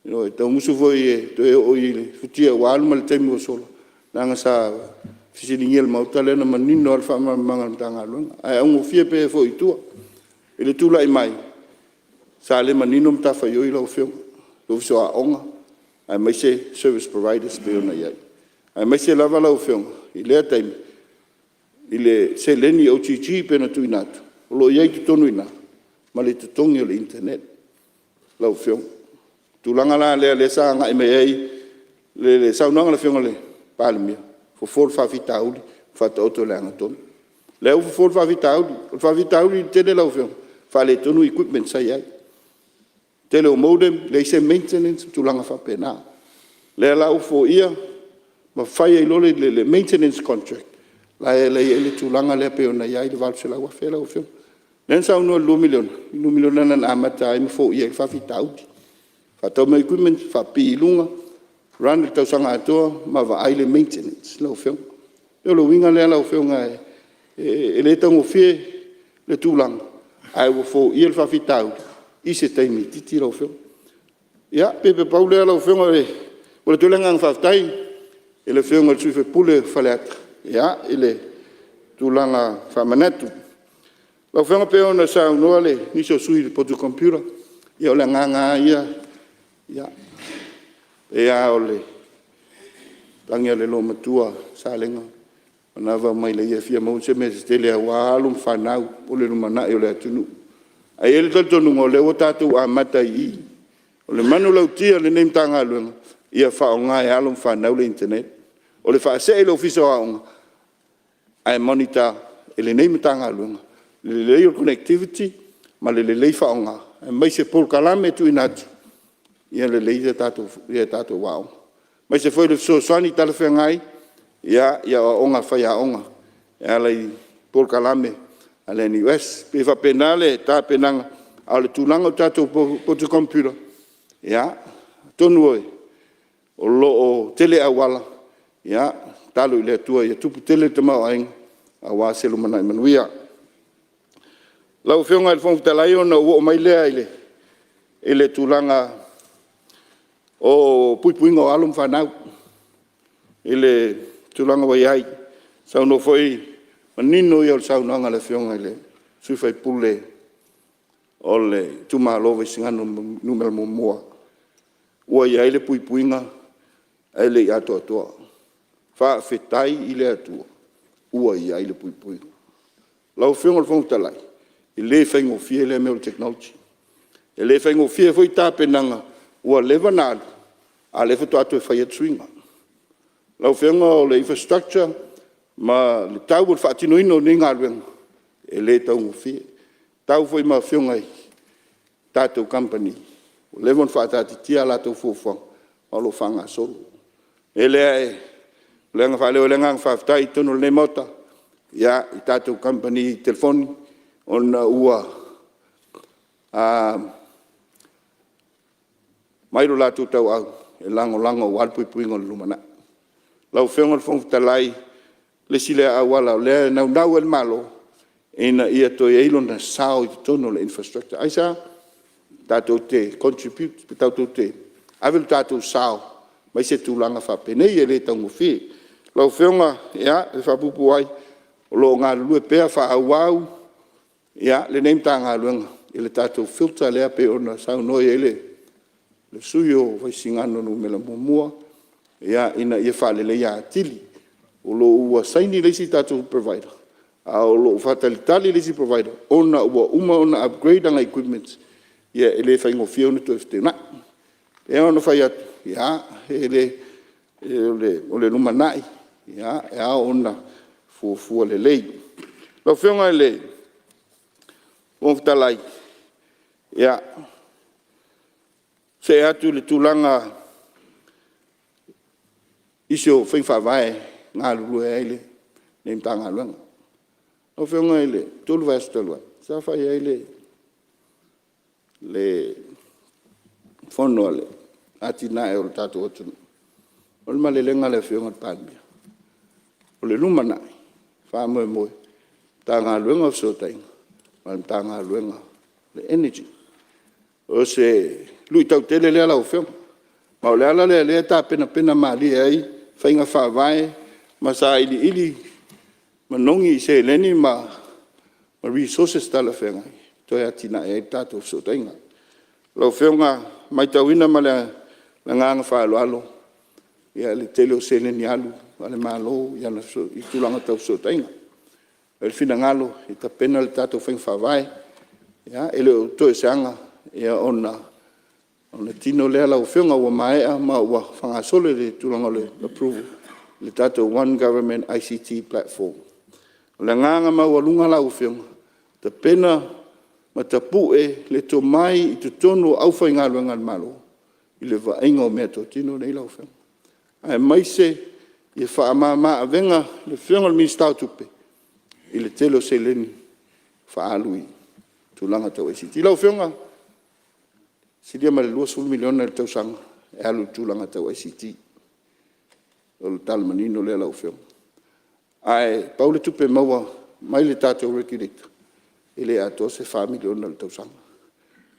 Ioe, e tau musu foi e toe oo i futia ua alu ma le taimi ua sola leaga sa fesiligia e le Maota lea na manino lava le faamalamalamaga a le Matagaluega ae augofie pea e foi i tua. I le tulai mai sa le manino matafaioi lau Afioga, Ofisa o Aoga aemaise service providers e pei ona i ai, aemaise lava lau Afioga i lea taimi i le seleni OGG e pei ona tuuina atu o lo o i ai i totonu i ina ma le totogi o le internet lau Afioga. O le tulaga la lea sa agai mai ai le saunoaga a le Afioga i le Palemia, fofo le faafitauli faataoto i le amiotonu. O lea ua fofo le faafitauli. O le faafitauli tele lau Afioga, faaletonu equipment sa i ai, tele o modem leai se maintenance ma tulaga faapena. O lea la ua foia ma fai ai loa le maintenance contract la e i ai le tulaga lea pei ona i ai le $800,000 lau Afioga. O lea na saunoa i le $2 miliona, o le $2 miliona lena na amata ai ma foia ai le faafitauli, faatau mai equipment faapipii i luga, run i le tausaga atoa ma vaai le maintenance lau Afioga. E pei o le uiga lea lau Afioga e le taugofie le tulaga ae ua foia le faafitauli i se taimi itiiti lau Afioga. Ia pei na pau lea lau Afioga, e momoli atu ai le agaga faafetai i le Afioga i le sui usufono o Faleata i le tulaga faamanatu. Lau Afioga pei ona saunoa nisi o sui usufono i le poto computer, ia o le agaga lava ia, e pei lava o le tagi a le loomatua Salega, manava mailei e fia maua se mea se tele aua alo ma fanau mo le lumanai o le atunuu. Ae i ai le talitonuga o lea ua tatou amata i i. O le manulauti a lenei Matagaluega, ia faaaoga e alo ma fanau le internet. O le faasee i le Ofisa o Aoga ae monitor e lenei Matagaluega le lelei o le connectivity ma le lelei faaaoga aemaise polokalame tuuina atu ia lelei a tatou aoga, aemaise foi o le fesoasoani talafeagai i aoaoga a faiaoga e ala i polokalame a le NUS. E pei e faapena le tapenaga a o le tulaga o tatou poto computer, ia atonu o lo o tele auala, tatalo i le Atua ia tupu tele le tamaoaiga aua se lumanai manuia. Lau Afioga i le Fofoga Fetalai ona ou oo mai lea i le tulaga o puipuiga o alo ma fanau i le tulaga ua i ai. Saunoa foi, o le manino ia o le saunoaga a le Afioga i le sui usufono o le itumalo o Vaisigano 1, ua i ai le puipuiga ae le i atoatoa. Faafetai i le Atua ua i ai le puipuiga. Lau Afioga i le Fofoga Fetalai, e le faigofie lea mea o le technology. E le faigofie foi tapenaga ua leva ona alu, a o lea faatoa toe fai atu suiga. Lau Afioga o le infrastructure ma le tau o le faatinoina o nei galuega, e le taugofie. E tau foi ma afioga i tatou kamupani, ua leva ona faataatitia a latou fuafuaga, a o lo o faagasolo. O le mea lea o le ala faaleo ai le agaga faafetai i totonu o lenei Maota i tatou kamupani telefoni ona ua aumai lo latou tauau e lagolago aua le puipuiga o le lumanai. Lau Afioga i le Fofoga Fetalai, o le isi lea auala o lea e naunau i ai le Malo ina ia toe i ai lona sao i totonu o le infrastructure. Aisea? Tatou te contribute, tatou te ave lo tatou sao aemaise tulaga faapenei e le taugofie. Lau Afioga e faapuupuu ai, o lo o galulue pea faaauau lenei Matagaluega i le tatou filter lea pei ona saunoa i ai le sui usufono o Vaisigano 1, ina ia faaleleia atili. O lo o ua saini le isi tatou provider, a o lo o faatalitali le isi provider ona ua uma ona upgrade ana equipment, e le faigofie ona toe fetuunai. E pei ona fai atu, o le lumanai e ao ona fuafua lelei. Lau Afioga i le Fofoga Fetalai, ia, see atu i le tulaga i nisi o faiga faavae e galulue ai lenei Matagaluega. Lau Afioga i le 3 vaiaso talu ai, sa fai ai le fono a le atinae o le tatou atunuu. O le maleleaga a le Afioga i le Palemia, o le lumanai, faamoemoe, Matagaluega o Fesootaiga ma le Matagaluega o le Energy. O se luitau tele lea lau Afioga, ma o le ala lea o lea e tapenapena malie ai faiga faavae ma sailiili manogi i seleni ma resources talafeagai e toe atinae ai tatou fesootaiga. Lau Afioga e matauina ma le agaga faaaloalo le tele o seleni alu a le Malo i tulaga tau fesootaiga. O le a le finagalo e tapena le tatou faiga faavae, e le o toe o se aga ona tino lea lau Afioga, ua maea ma ua faagasolo le tulaga o le approval i le tatou One Government ICT Platform. O le agaga maualuga lau Afioga, tapena ma tapue le tomai i totonu o le aufaigaluega a le Malo i le vaaiga o meatotino nei lau Afioga, aemaise ia faamama avega le Afioga i le Minisita o Tupe i le tele o seleni faaalu i tulaga tau ICT. Lau Afioga, e silia ma le $20 miliona i le tausaga e alu i le tulaga tau ICT. O le tala manino lea lau Afioga. Ae pau le tupe maua mai le tatou Regulator, e le atoa se $4 miliona i le tausaga.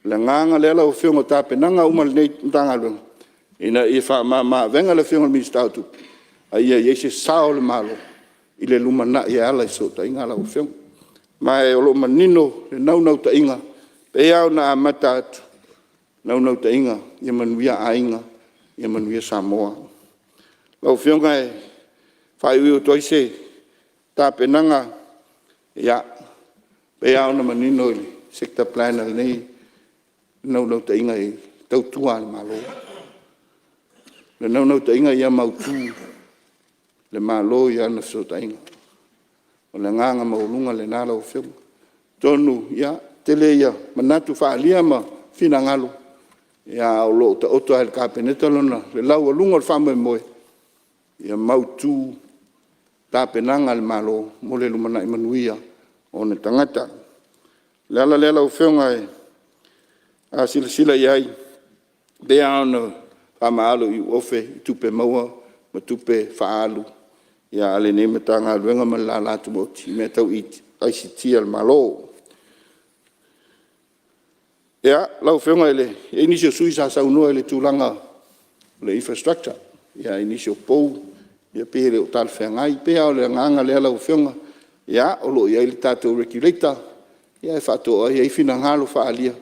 O le agaga lea lau Afioga o tapenaga uma a lenei Matagaluega, ina ia faamama avega le Afioga i le Minisita o Tupe, a ia i ai se sao o le Malo i le lumanai e ala i fesootaiga lau Afioga. Ma o lo o manino le naunautaiga, e pei lava ona amata atu, naunautaiga ia manuia aiga, ia manuia Samoa. Lau Afioga e faaiuiu atu ai se tapenaga, ia, e pei lava ona manino i le sector plan a lenei naunautaiga e tautua lava i le Malo. O le naunautaiga ia mautu le Malo i ana fesootaiga. O le agaga maualuga lena lau Afioga. Atonu e tele manatu faaalia ma finagalo, ae o lo o taoto lava i le Kapeneta le laualuga o le faamoemoe, ia mautu tapenaga a le Malo mo le lumanai manuia o ona tagata. O le ala lea lau Afioga a silasila i ai, e pei lava ona faamaalo iuofe i tupe maua ma tupe faaalu a lenei Matagaluega ma le lala tumaoti i mea tau ICT a le Malo. Ia, lau Afioga e i ai nisi o sui usufono sa saunoa i le tulaga o le infrastructure i nisi o pou pei e le o talafeagai. E pei lava o le agaga lea lau Afioga, o lo o i ai le tatou Regulator e faatoa i ai finagalo faaalia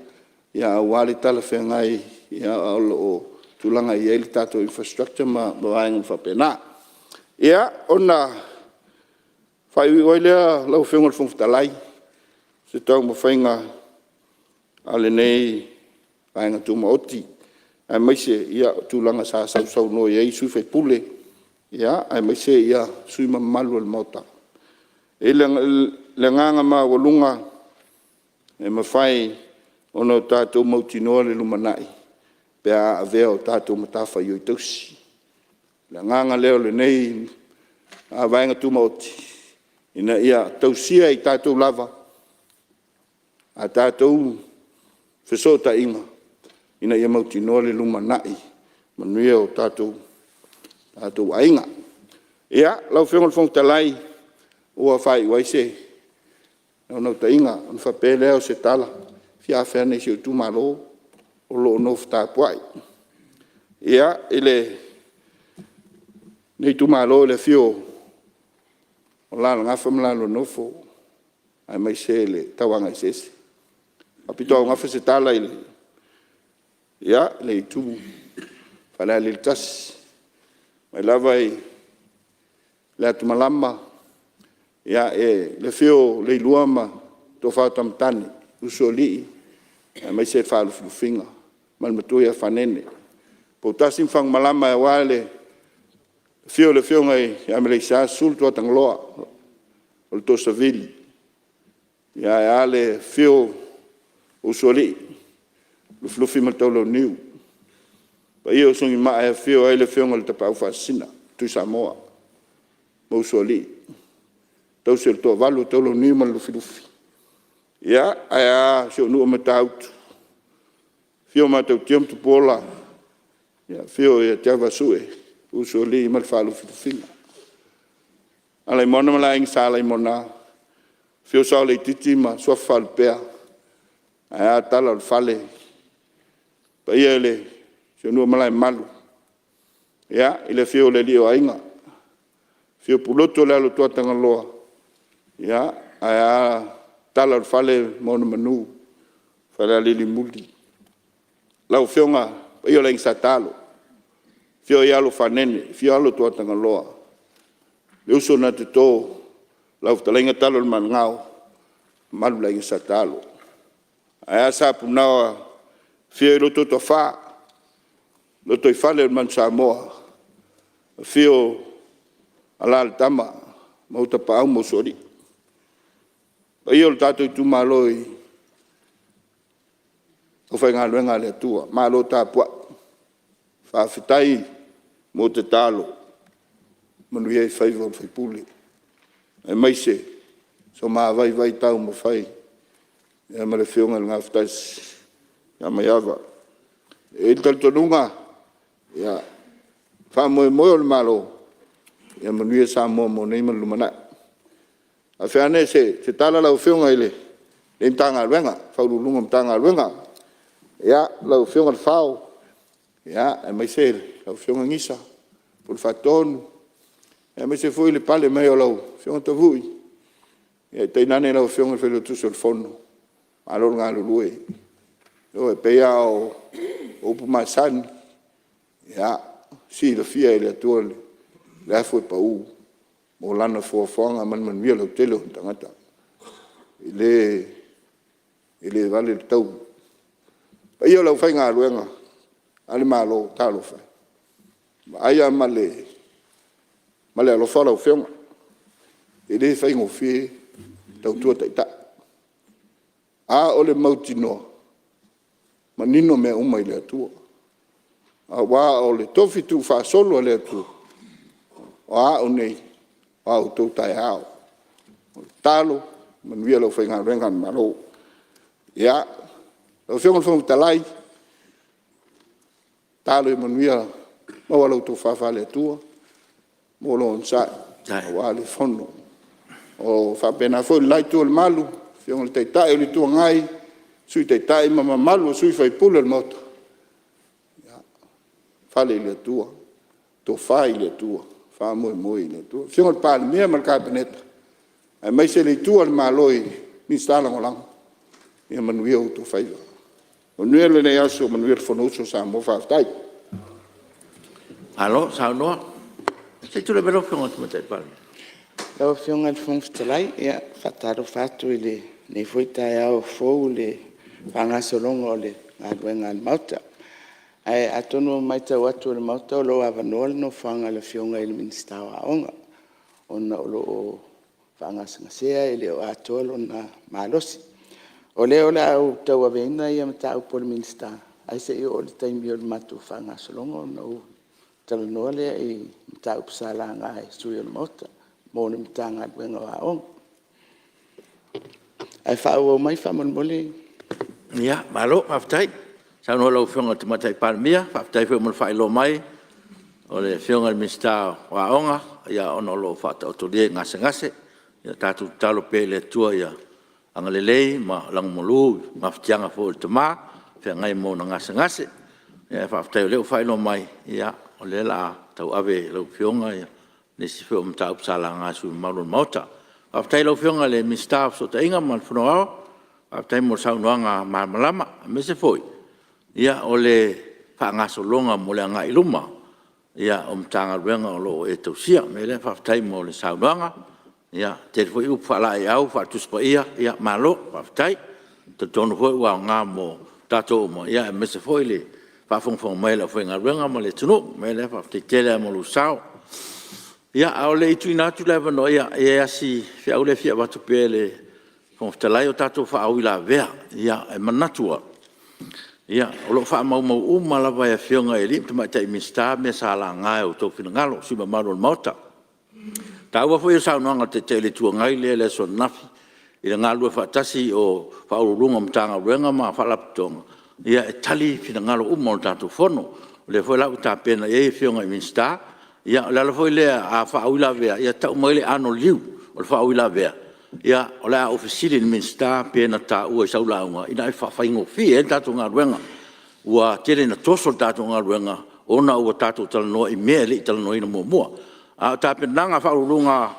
aua le talafeagai o lo o tulaga i ai le tatou infrastructure ma vaega uma faapena. Ia, ona faaiuiu ai lea lau Afioga i le Fofoga Fetalai i se taumafaiga a lenei Vaega Tumaoti aemaise o tulaga sa sausaunoa i ai sui usufono aemaise sui usufono mamalu o le Maota. E i ai le agaga maualuga e mafai ona tatou mautinoa le lumanai pe a avea o tatou matafaioi tausii. O le agaga lea o lenei Vaega Tumaoti ina ia tausia e i tatou lava a tatou fesootaiga ina ia mautinoa le lumanai manuia o tatou aiga. Lau Afioga i le Fofoga Fetalai ua faaiu ai se naunautaiga ona faapea lea o se tala, e fia afe ane i si ou Itumalo o lo o nofo tapuai. I lenei Itumalo i le afio o Alalagafa ma la lua Nofo aemaise le Tauagaeseese. E faapitoaugafa se tala i le itu Falealili 1, mai lava i Leatimalama, le afio o Leilua ma le Tofa o Tamatane, Usoalii aemaise le Faalufilufiga ma le Matua ia Fanene. Poutasi ma Fagamalama aua le afio o le Afioga ia Maleisa, susu le Tuatagaloa o le Toosavili, ae a le afio o Usoalii, Lufilufi ma le Taulauniu. Le paia o Sunimaa e afio ai le Afioga i le Tapaau Faasisina Tuisamoa ma Usoalii, tausi o le Toavalu o Taulauniu ma le Lufilufi. Ae a si ou nuu o Matautu, afio Matautia ma Tupuola, afio ia Tiavaasue, Usoalii ma le Faalufilufiga. Alaimoana ma le Aiga Sa Alaimoana, afio Saoleititi ma Suafa Faalupea, ae a Tala o le Fale, le paia i si ou nuu o Malaemalu i le afio o le Alii o Aiga, afio Pulotu o le alo o Tuatagaloa, ae a Tala o le Fale ma ona manu, Falealilimuli. Lau Afioga, le paia o le Aiga Sa Talo, afio ai alo o Fanene, afio alo o Tuatagaloa, le uso na Toto, lau fetalaiga Taloile-malugao, mamalu i le Aiga Sa Talo. Ae a Sa Apunaoa afio ai le Toafa, Lotoifale o le Manusamoa, afio Alalatama ma ou Tapaau ma Usoalii. Le paia o le tatou Itumalo i le aufaigaluega a le Atua, malo tapuai, faafetai mo tatalo, manuia ai faiva o le sui usufono aemaise so ma vaivai taumafai ma le Afioga i le Gafatasi ia Maiava. E i ai le talitonuga, faamoemoe o le Malo, ia manuia Samoa mo nei ma le lumanai. Afe ane se tala lau Afioga i lenei Matagaluega, Ofisa Sili o Pulega o Matagaluega, lau Afioga Lefao aemaise lau Afioga Gisa, Pule Faatonu aemaise foi le pale mai o lau Afioga Tavui, tainane lau Afioga i le Failautusi o le Fono, malo le galulue. Ioe, e pei lava o upu masani, e silafia e le Atua le afu e pau mo lana foafoaga ma le manuia lautele o ona tagata. E le vale le taui. Le paia o le aufaigaluega a le Malo, talofa e, e vaai lava ma le alofa lau Afioga, e le faigofie le tautua Taitai, a o le mautinoa, manino mea uma i le Atua. Aua o le tofi tuufaasolo a le Atua, o a au nei, o a outou taeao. O le tatalo, ia manuia le aufaigaluega a le Malo. Lau Afioga i le Fofoga Fetalai, tatalo ia manuia, maua lau tofa faale-Atua, maua lou onosai aua le Fono. E faapena foi le la itu o le malu, le Afioga i le Taitai o le Itu Agai, Sui Taitai ma le mamalu o sui usufono o le Maota, ia fale i le Atua, tofa i le Atua, faamoemoe i le Atua. Le Afioga i le Palemia ma le Kapeneta aemaise le itu a le Malo i Minisita Lagolago, ia manuia outou faiva. Manuia lenei aso, manuia le Fonousu a Samoa. Faafetai. Malo saunoa. Se i tulai mai lau Afioga i le Tamaitai Palemia. Lau Afioga i le Fofoga Fetalai, e faatalofa atu i lenei foi taeao fou i le faagasologa o le galuega a le Maota. Ae atonu e matau atu e le Maota o lo o avanoa le nofoaga o le Afioga i le Minisita o Aoga, ona o lo o faagasegasea e le o atoa lona malosi. O lea o le a ou tauaveina mataupu a le Minisita, ae se i oo i le taimi o le matou faagasologa ona ou talanoa lea i mataupu sa laga e sui usufono o le Maota mo le Matagaluega o Aoga. Ae faaauau mai faamolemole. Ia malo faafetai saunoa i lau Afioga i le Tamaitai Palemia, faafetai foi mo le faailoa mai o le Afioga i le Minisita o Aoga ona o lo o faataotolia i gasegase. Ia tatou tatalo pea i le Atua ia agalelei ma lagomālu i le mafatiaga foi o le tama o feagai ma ona gasegase. Ae faafetai o lea ua faailoa mai, o lea o le a tauave e lau Afioga nisi foi o mataupu sa laga e sui usufono mamalu o le Maota. Faafetai i lau Afioga i le Minisita o Fesootaiga ma le Fono Aoao, faafetai mo le saunoaga malamalama aemaise foi o le faagasologa mo le agai i luma o Matagaluega o lo o e tausia. O le mea lea faafetai mo le saunoaga, e tele foi upu faalaeiau faale-Tusi Paia, ia malo faafetai. E talitonu foi ua aoga mo tatou uma aemaise foi le faafogafoga mai a le aufaigaluega ma le atunuu. O le mea lea faafetai tele lava mo lou sao. Ia a o le i tuuina atu le avanoa, e i ai lava si feau lea e fia avatu pea e le Fofoga Fetalai, o tatou faauilavea. E manatu au, o lo o faamaumau uma lava e Afioga i alii ma tamaitai Minisita mea sa laga i o outou finagalo sui usufono mamalu o le Maota. O le taua foi o le saunoaga a le Taitai o le Itu Agai lea i le aso ananafi i le galulue faatasi o Ofisa Sili o Pulega o Matagaluega ma Faalapotopotoga e tali finagalo uma o le tatou Fono. O lea foi la ua tapena i ai Afioga i Minisita. Ia o le ala foi lea a faauilavea, ia tau mai le anoliu o le faauilavea, o le a ou fesili i le Minisita pe na taua i sau lauga ina ia faafaigofie ai le tatou galuega. Ua tele ina toso le tatou galuega ona ua tatou talanoa i mea e le i talanoaina muamua. A o tapenaga a Ofisa Sili o Pulega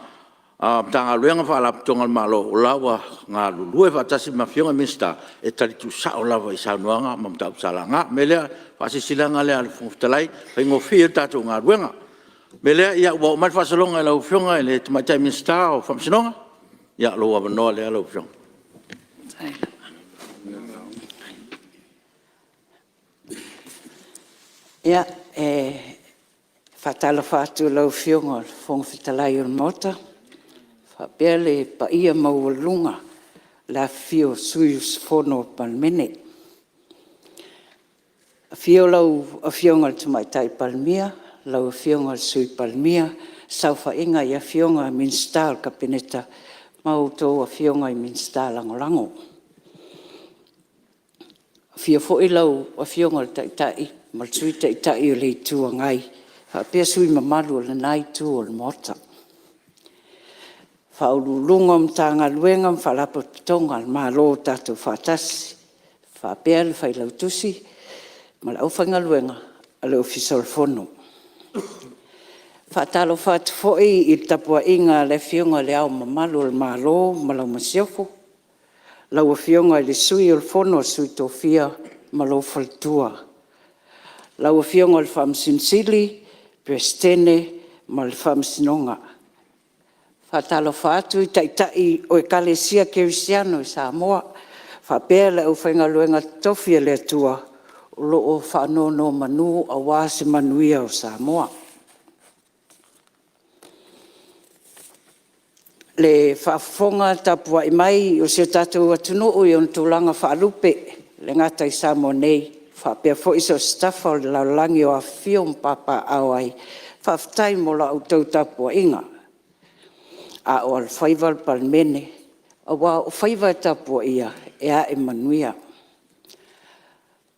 o Matagaluega ma Faalapotopotoga a le Malo, o la e ua galulue faatasi ma Afioga i Minisita e tali tuusao lava i saunoaga ma mataupu sa laga. O le mea lea, o le faasilasilaga lea a le Fofoga Fetalai e faigofie ai le tatou galuega. O le mea lea, ua oo mai le faasologa i lau Afioga i le Tamaitai Minisita o Faamasinoga. Ia o lou avanoa lea lau Afioga. Ia, e faatalofa atu i lau Afioga i le Fofoga Fetalai o le Maota faapea le paia maualuga i le afifio o sui usufono o le Palemene. Afio lau Afioga i le Tamaitai Palemia, lau Afioga i le Sui Palemia, saofaiga i Afioga i Minisita o le Kapeneta ma a outou Afioga i Minisita Lagolago. Afio foi lau Afioga i le Taitai ma le Sui Taitai o le Itu Agai faapea sui usufono mamalu o lena Itu o le Maota. Ofisa Sili o Pulega o Matagaluega ma Faalapotopotoga a le Malo ua tatou faatasi, faapea le Failautusi ma le aufaigaluega a le Ofisa o le Fono. E faatalofa atu foi i le tapuaiga a le Afioga i Le Ao Mamalu o le Malo ma lau Masiofo, lau Afioga i le Sui o le Fono a Sui Tofia ma lou Faletua, lau Afioga i le Faamasino Sili, Peresetene ma le Faamasinoga. E faatalofa atu i Taitai o Ekalesia Kerisiano i Samoa faapea le aufaigaluega totofi a le Atua o lo o faanonomanu aua se manuia o Samoa. Le faafofoga tapuai mai a si o tatou atunuu i ona tulaga faalupe, e le gata i Samoa nei faapea foi so o se tafa o le lalolagi o afifio ma papaaao ai, faafetai mo la outou tapuaiga a o alofaiva le Palemene, aua o faiva e tapuaia e ae manuia. E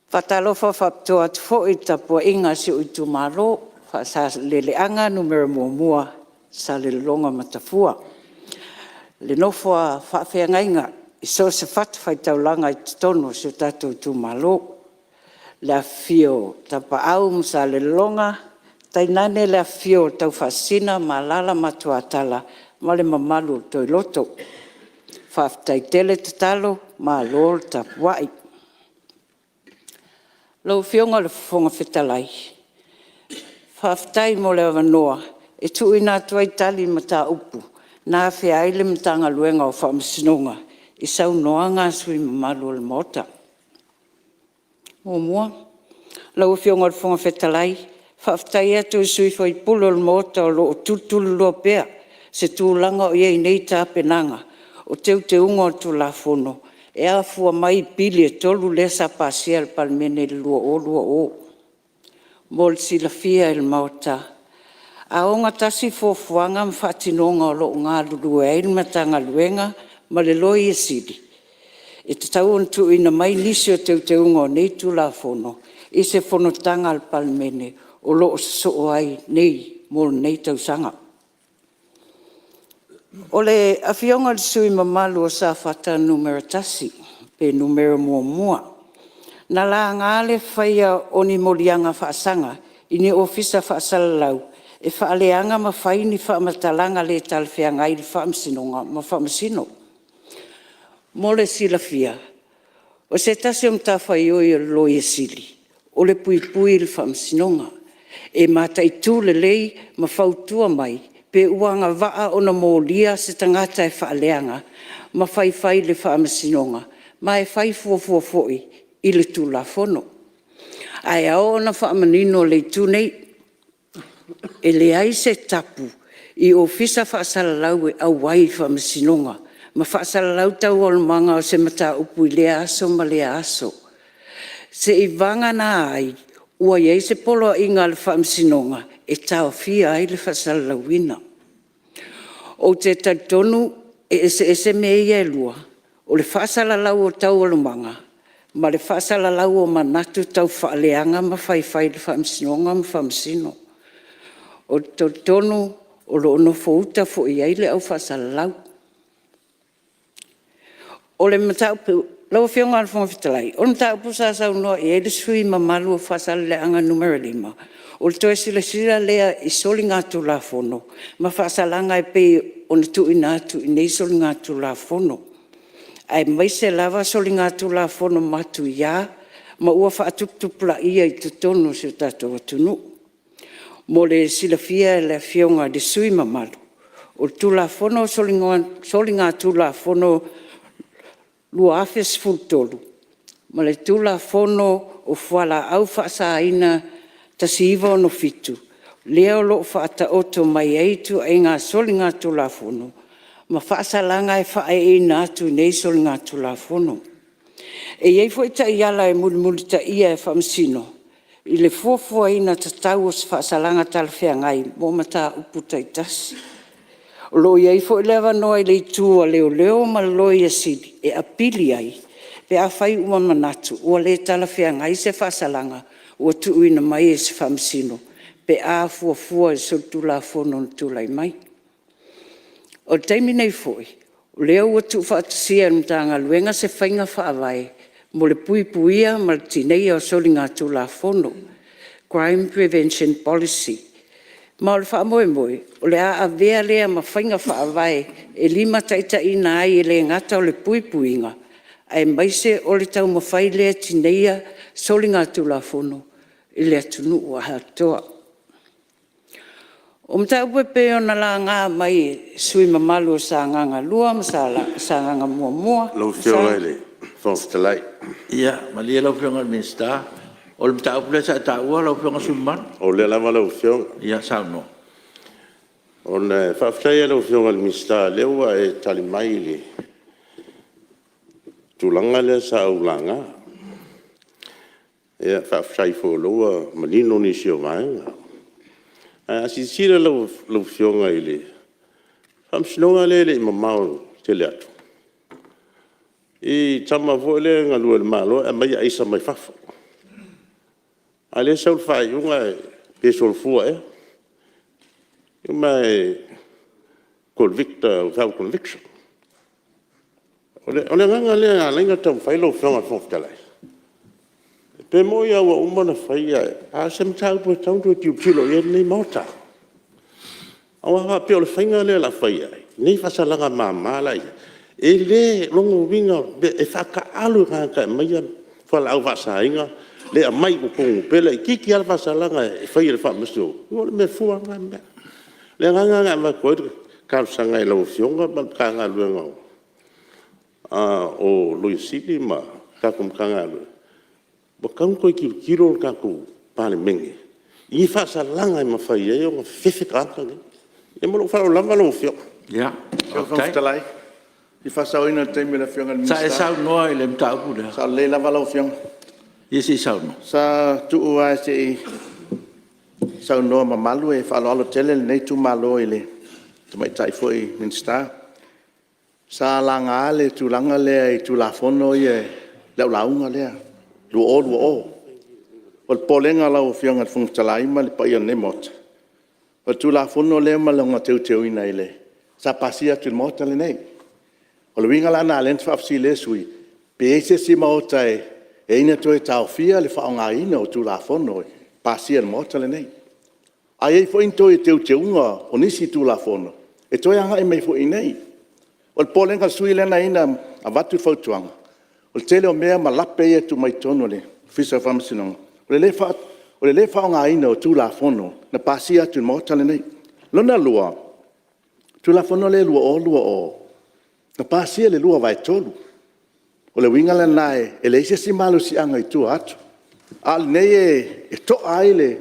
faatalofa faapitoa atu foi i le tapuaiga a si ou itumalo o Faasaleleaga 1, Salelologa ma Tafua, le nofo a faafeagaiga i so o se fatafaitaulaga i totonu o si o tatou itumalo. Le afifio o Tapaau ma Salelologa, tainane le afifio o Taufaasisina ma alaala Matuatala ma le mamalu o Toiloto. Faafetai tele tatalo, malo le tapuai. Lau Afioga i le Fofoga Fetalai, faafetai mo le avanoa e tuuina atu ai tali i mataupu na afea ai le Matagaluega o Faamasinoga i saunoaga a sui usufono mamalu o le Maota. Muamua, lau Afioga i le Fofoga Fetalai, faafetai atu i sui usufono o le Maota o lo o tulituliloa pea se tulaga o i ai nei tapenaga o Teuteuga o le Tulafono e afua mai i pili e 3 lea sa pasia e le Palemene i le 2020. Mo le silafia e le Maota, a ogatasi fuafuaga ma faatinoga o lo o galulue ai le Matagaluega ma le Loia Sili, e tatau ona tuuina mai nisi o Teuteuga o nei Tulafono i se fonotaga a le Palemene o lo o sosoo ai nei mo lenei tausaga. O le Afioga i le sui usufono mamalu o Safata 1 pe 1, na laga le faia o ni moliaga faasaga i ni Ofisa Faasalalau e faaleaga ma fai ni faamatalaga le talafeagai i le Faamasinoga ma Faamasino. Mo le silafia, o se tasi o matafaioi a le Loia Sili o le puipui i le Faamasinoga. E mataitu lelei ma fautua mai pe ua agavaa ona molia se tagata e faaleaga ma faifai i le Faamasinoga, ma e fai fuafua foi i le Tulafono. Ae ao ona faamanino le itu nei, e leai se tapu i Ofisa Faasalalau e auai i Faamasinoga ma faasalalau taualumaga o se mataupu i lea aso ma lea aso, seiavagana ai ua i ai se poloaiga a le Faamasinoga e taofia ai le faasalalauina. Ou te talitonu e eseese mea ia e lua, o le faasalalau o taualumaga ma le faasalalau o manatu taufaaleaga ma faifai i le Faamasinoga ma Faamasino. Ou te talitonu o lo o nofouta foi i ai le au faasalalau. O le mataupu… Lau Afioga i le Fofoga Fetalai, o le mataupu sa saunoa i ai le sui usufono mamalu o Faasaleleaga 5, o le toe silasila lea i soligatulafono ma faasalaga e pei ona tuuina atu i nei soligatulafono, aemaise lava soligatulafono matuia ma ua faatuputupulaia i totonu o si o tatou atunuu. Mo le silafia e le Afioga i le sui usufono mamalu, o le Tulafono o Soligatulafono 2013 ma le Tulafono o Fualaau Faasaina 1967, lea o lo o faataoto mai ai ituaiga soligatulafono ma faasalaga e faaeeina atu i nei soligatulafono. E i ai foi taiala e mulimulitaia e Faamasino i le fuafuaina tatau o se faasalaga talafeagai mo mataupu taitasi. O lo o i ai foi le avanoa i le itu a Leoleo ma le Loia Sili e apili ai pe afai ua manatu ua le talafeagai se faasalaga ua tuuina mai e se Faamasino pe a fuafua i solitulafono na tulai mai. O le taimi nei foi, o lea ua tuufaatasia e le Matagaluega se faiga faavae mo le puipuia ma le tineia o soligatulafono, Crime Prevention Policy. Ma o le faamoemoe, o le a avea lea ma faiga faavae e limataitaiina ai e le gata o le puipuiga aemaise o le taumafai lea e tineia soligatulafono i le atunuu atoa. O mataupu e pei ona laga mai e sui usufono mamalu o Sagaga 2 ma Sagaga 1… Lau Afioga i le Fofoga Fetalai… Ia malie lau Afioga i le Minisita, o le mataupu lea sa e taua lau Afioga i le sui usufono mamalu? O lea lava lau Afioga. Ia saunoa. Faafetai lava i lau Afioga i le Minisita o lea ua e tali mai i le tulaga lea sa ou laga. Faafetai foi o lea ua manino nisi o vaega. Ae a silasila lau Afioga i le Faamasinoga lea e le i mamao tele atu i tama foi lea e galue i le Malo ae aumai aisa mai fafo, a o lea e sau le faaiuga pe solofua ea, ma e convict without conviction. O le agaga lea e ala ai ona taumafai lau Afioga i le Fofoga Fetalai, pe moni lava ua uma ona fai ae o se mataupu e tatau ona toe tilotilo i ai lenei Maota. Aua a faapea o le faiga lea o le a fai ai nei faasalaga mama la e i ai, e le… o lona uiga e faataalo i tagata e aumaia fualaau faasaina le aumai i totonu, pe laitiiti lava le faasalaga e fai e le Faamasinoga, ia o le mea fua lava lena mea. O le agaga lena e avatu ai le talosaga i lau Afioga ma le Matagaluega o Loia Sili ma le tatou Matagaluega, Ua tatau ona toe tilotilo le tatou Palemene i ni faasalaga e mafai ai ona fefefe tagata nei. Ia ma lou faaaloalo lava lau Afioga. Faafetai. Sa e saunoa i le mataupu lea? Sao lelei lava lau Afioga. Ia se i saunoa. Sa tuu lava se i saunoa mamalu, e faaaloalo tele lenei itumalo i le tamaitai foi Minisita. Sa laga le tulaga lea i Tulafono ia i lau lauga lea 2020. O le popolega i lau Afioga i le Fofoga Fetalai ma le paia o lenei Maota, o le Tulafono lea ma lona teuteuina sa pasia atu i le Maota lenei. O le uiga la lena lea na faafesili ai le sui usufono, pe i ai se isi Maota e i ai na toe taofia le faaaogaina o Tulafono e pasia e le Maota lenei. A i ai foi ni toe teuteuga o nisi Tulafono e toe agai mai foi i inei. O le popolega o le sui usufono lea na ala ai ona avatu le fautuaga, o le tele o mea ma lape ia e tuu mai totonu o le Ofisa o Faamasinoga, o le le faaaogaina o Tulafono na pasia atu i le Maota lenei. Lona lua, o le Tulafono lea 2020, na pasia i le 2/3. O le uiga la lena e leai se isi malosiaga i tua atu, a o lenei e to'a ai le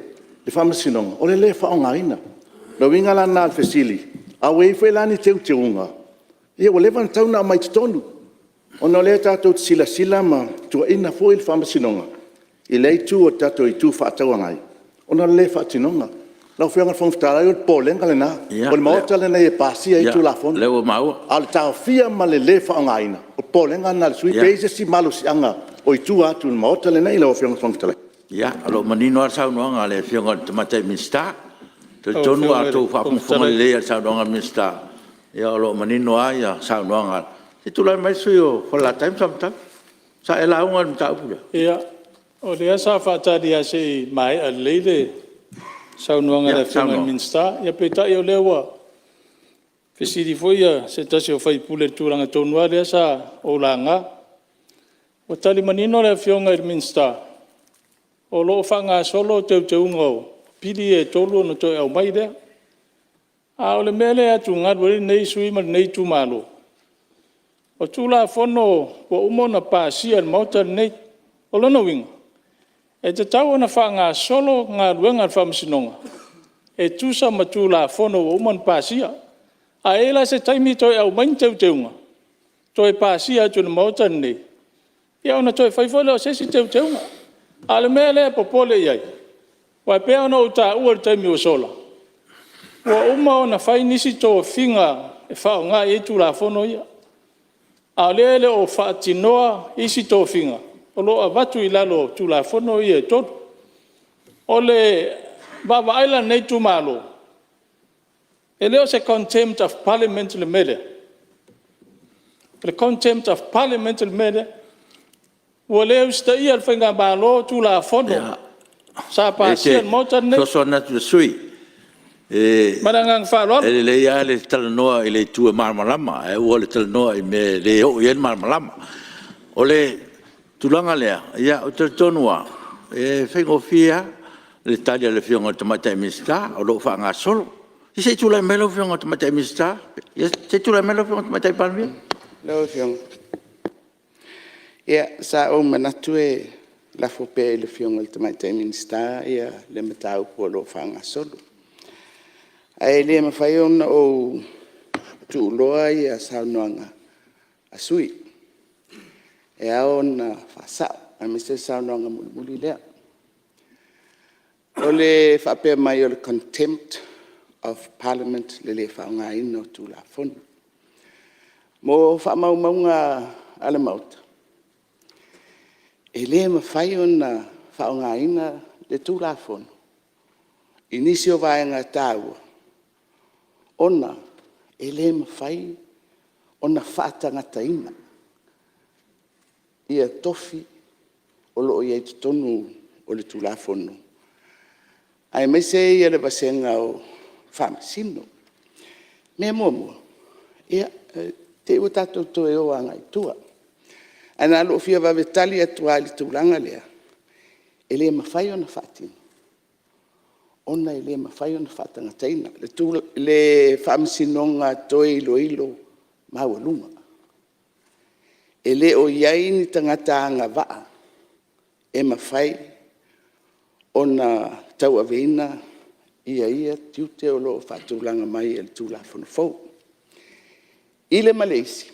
Faamasinoga, o le le faaaogaina. O le uiga la lena o le fesili, a ua i ai foi la ni teuteuga, ia ua leva ona tatau ona aumai i totonu, ona o lea tatou te silasila ma tuuaia foi le Faamasinoga i lea itu o le tatou Itu Fefaatauagai ona o le le faatinoga. Lau Afioga i le Fofoga Fetalai o le popolega lena, o le Maota lenei e pasia ai Tulafono. Ia, o lea ua maua. A o le taofia ma le le faaaogaina, o le popolega lena o le sui usufono, pe i ai se isi malosiaga o i tua atu o le Maota lenei lau Afioga i le Fofoga Fetalai. Ia, o lo o manino lava le saunoaga a le Afioga i le Tamaitai Minisita. E talitonu a outou faafogafoga lelei lava i le saunoaga a le Minisita, o lo o manino lava saunoaga. Se i tulai mai le sui usufono mo Falelatai ma Samatau. Sa e lauga i le mataupu lea? Ia, o lea sa faatali lava se i maea lelei le saunoaga a le Afioga i le Minisita. Ia peitai o lea ua fesili foi se tasi o sui usufono i le tulaga tonu lava lea sa ou laga. Ua tali manino le Afioga i le Minisita o lo o faagasolo teuteuga o pili ia e 3 ona toe aumai lea. A o le mea lea e atugalu ai lenei sui usufono ma lenei itumalo, o Tulafono ua uma ona pasia e le Maota lenei. O lona uiga, e tatau ona faagasolo galuega a le Faamasinoga e tusa ma Tulafono ua uma ona pasia. A i ai la se taimi toe aumai ni teuteuga toe pasia atu e le Maota lenei, ia ona toe fai foi lea o se isi teuteuga. A o le mea lea e popole i ai, aua e pei ona ou taua i le taimi ua sola, ua uma ona fai nisi tofiga e faaaoga i ai Tulafono ia, a o lea e le o faatinoa isi tofiga o lo o avatu i lalo o Tulafono ia e 3. O le vaavaai la a lenei itumalo, e le o se Contempt of Parliament le mea lea? O le Contempt of Parliament le mea lea? Ua le usitaia e le faigamalo Tulafono sa pasia e le Maota lenei. Ia, ou te fesoasoani atu i le sui usufono. Ma le agaga faaaloalo. E lelei lava le talanoa i le itu e malamalama ae aua le talanoa i mea e le oo i ai le malamalama. O le tulaga lea, ou te talitonu lava, e faigofie lava le tali a le Afioga i le Tamaitai Minisita o lo o faagasolo. Ia se i tulai mai lau Afioga i le Tamaitai Minisita. Se i tulai mai lau Afioga i le Tamaitai Palemia. Lau Afioga, ia sa ou manatu e lafo pea i le Afioga i le Tamaitai Minisita le mataupu o lo o faagasolo. Ae le mafai ona ou tuuloa saunoaga a sui usufono, e ao ona faasao, aemaise le saunoaga mulimuli lea. O le faapea mai o le Contempt of Parliament le le faaaogaina o Tulafono. Mo faamaumauga a le Maota, e le mafai ona faaaogaina le Tulafono i nisi o vaega taua, ona e le mafai ona faatagataina tofi o lo o i ai i totonu o le Tulafono, aemaise le vasega o Faamasino. O le mea muamua, i te i ua tatou toe o agai i tua, ae na o lou fia vave tali atu lava i le tulaga lea, e le mafai ona faatino ona e le mafai ona faatagataina le Faamasinoga Toe Iloilo Maualuga. E le o i ai ni tagata agavaa e mafai ona tauaveina ia tiute o lo o faatulaga mai e le Tulafono fou. I le ma le isi,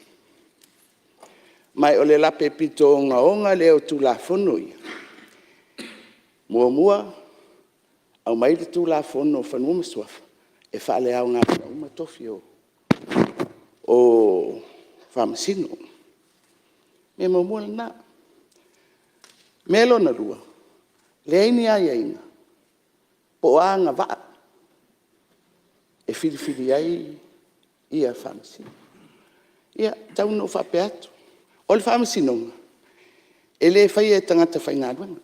ma o le lape pito ogaoga lea o Tulafono ia, muamua aumai le Tulafono o Fanua ma Suafa e faaleaogaina uma tofi o Faamasino. O le mea muamua lena. O le mea lona lua, leai ni aiaiga po o a agavaa e filifili ai Faamasino. Ia, tau ina ou faapea atu, o le Faamasinoga, e le faia e tagata faigaluega.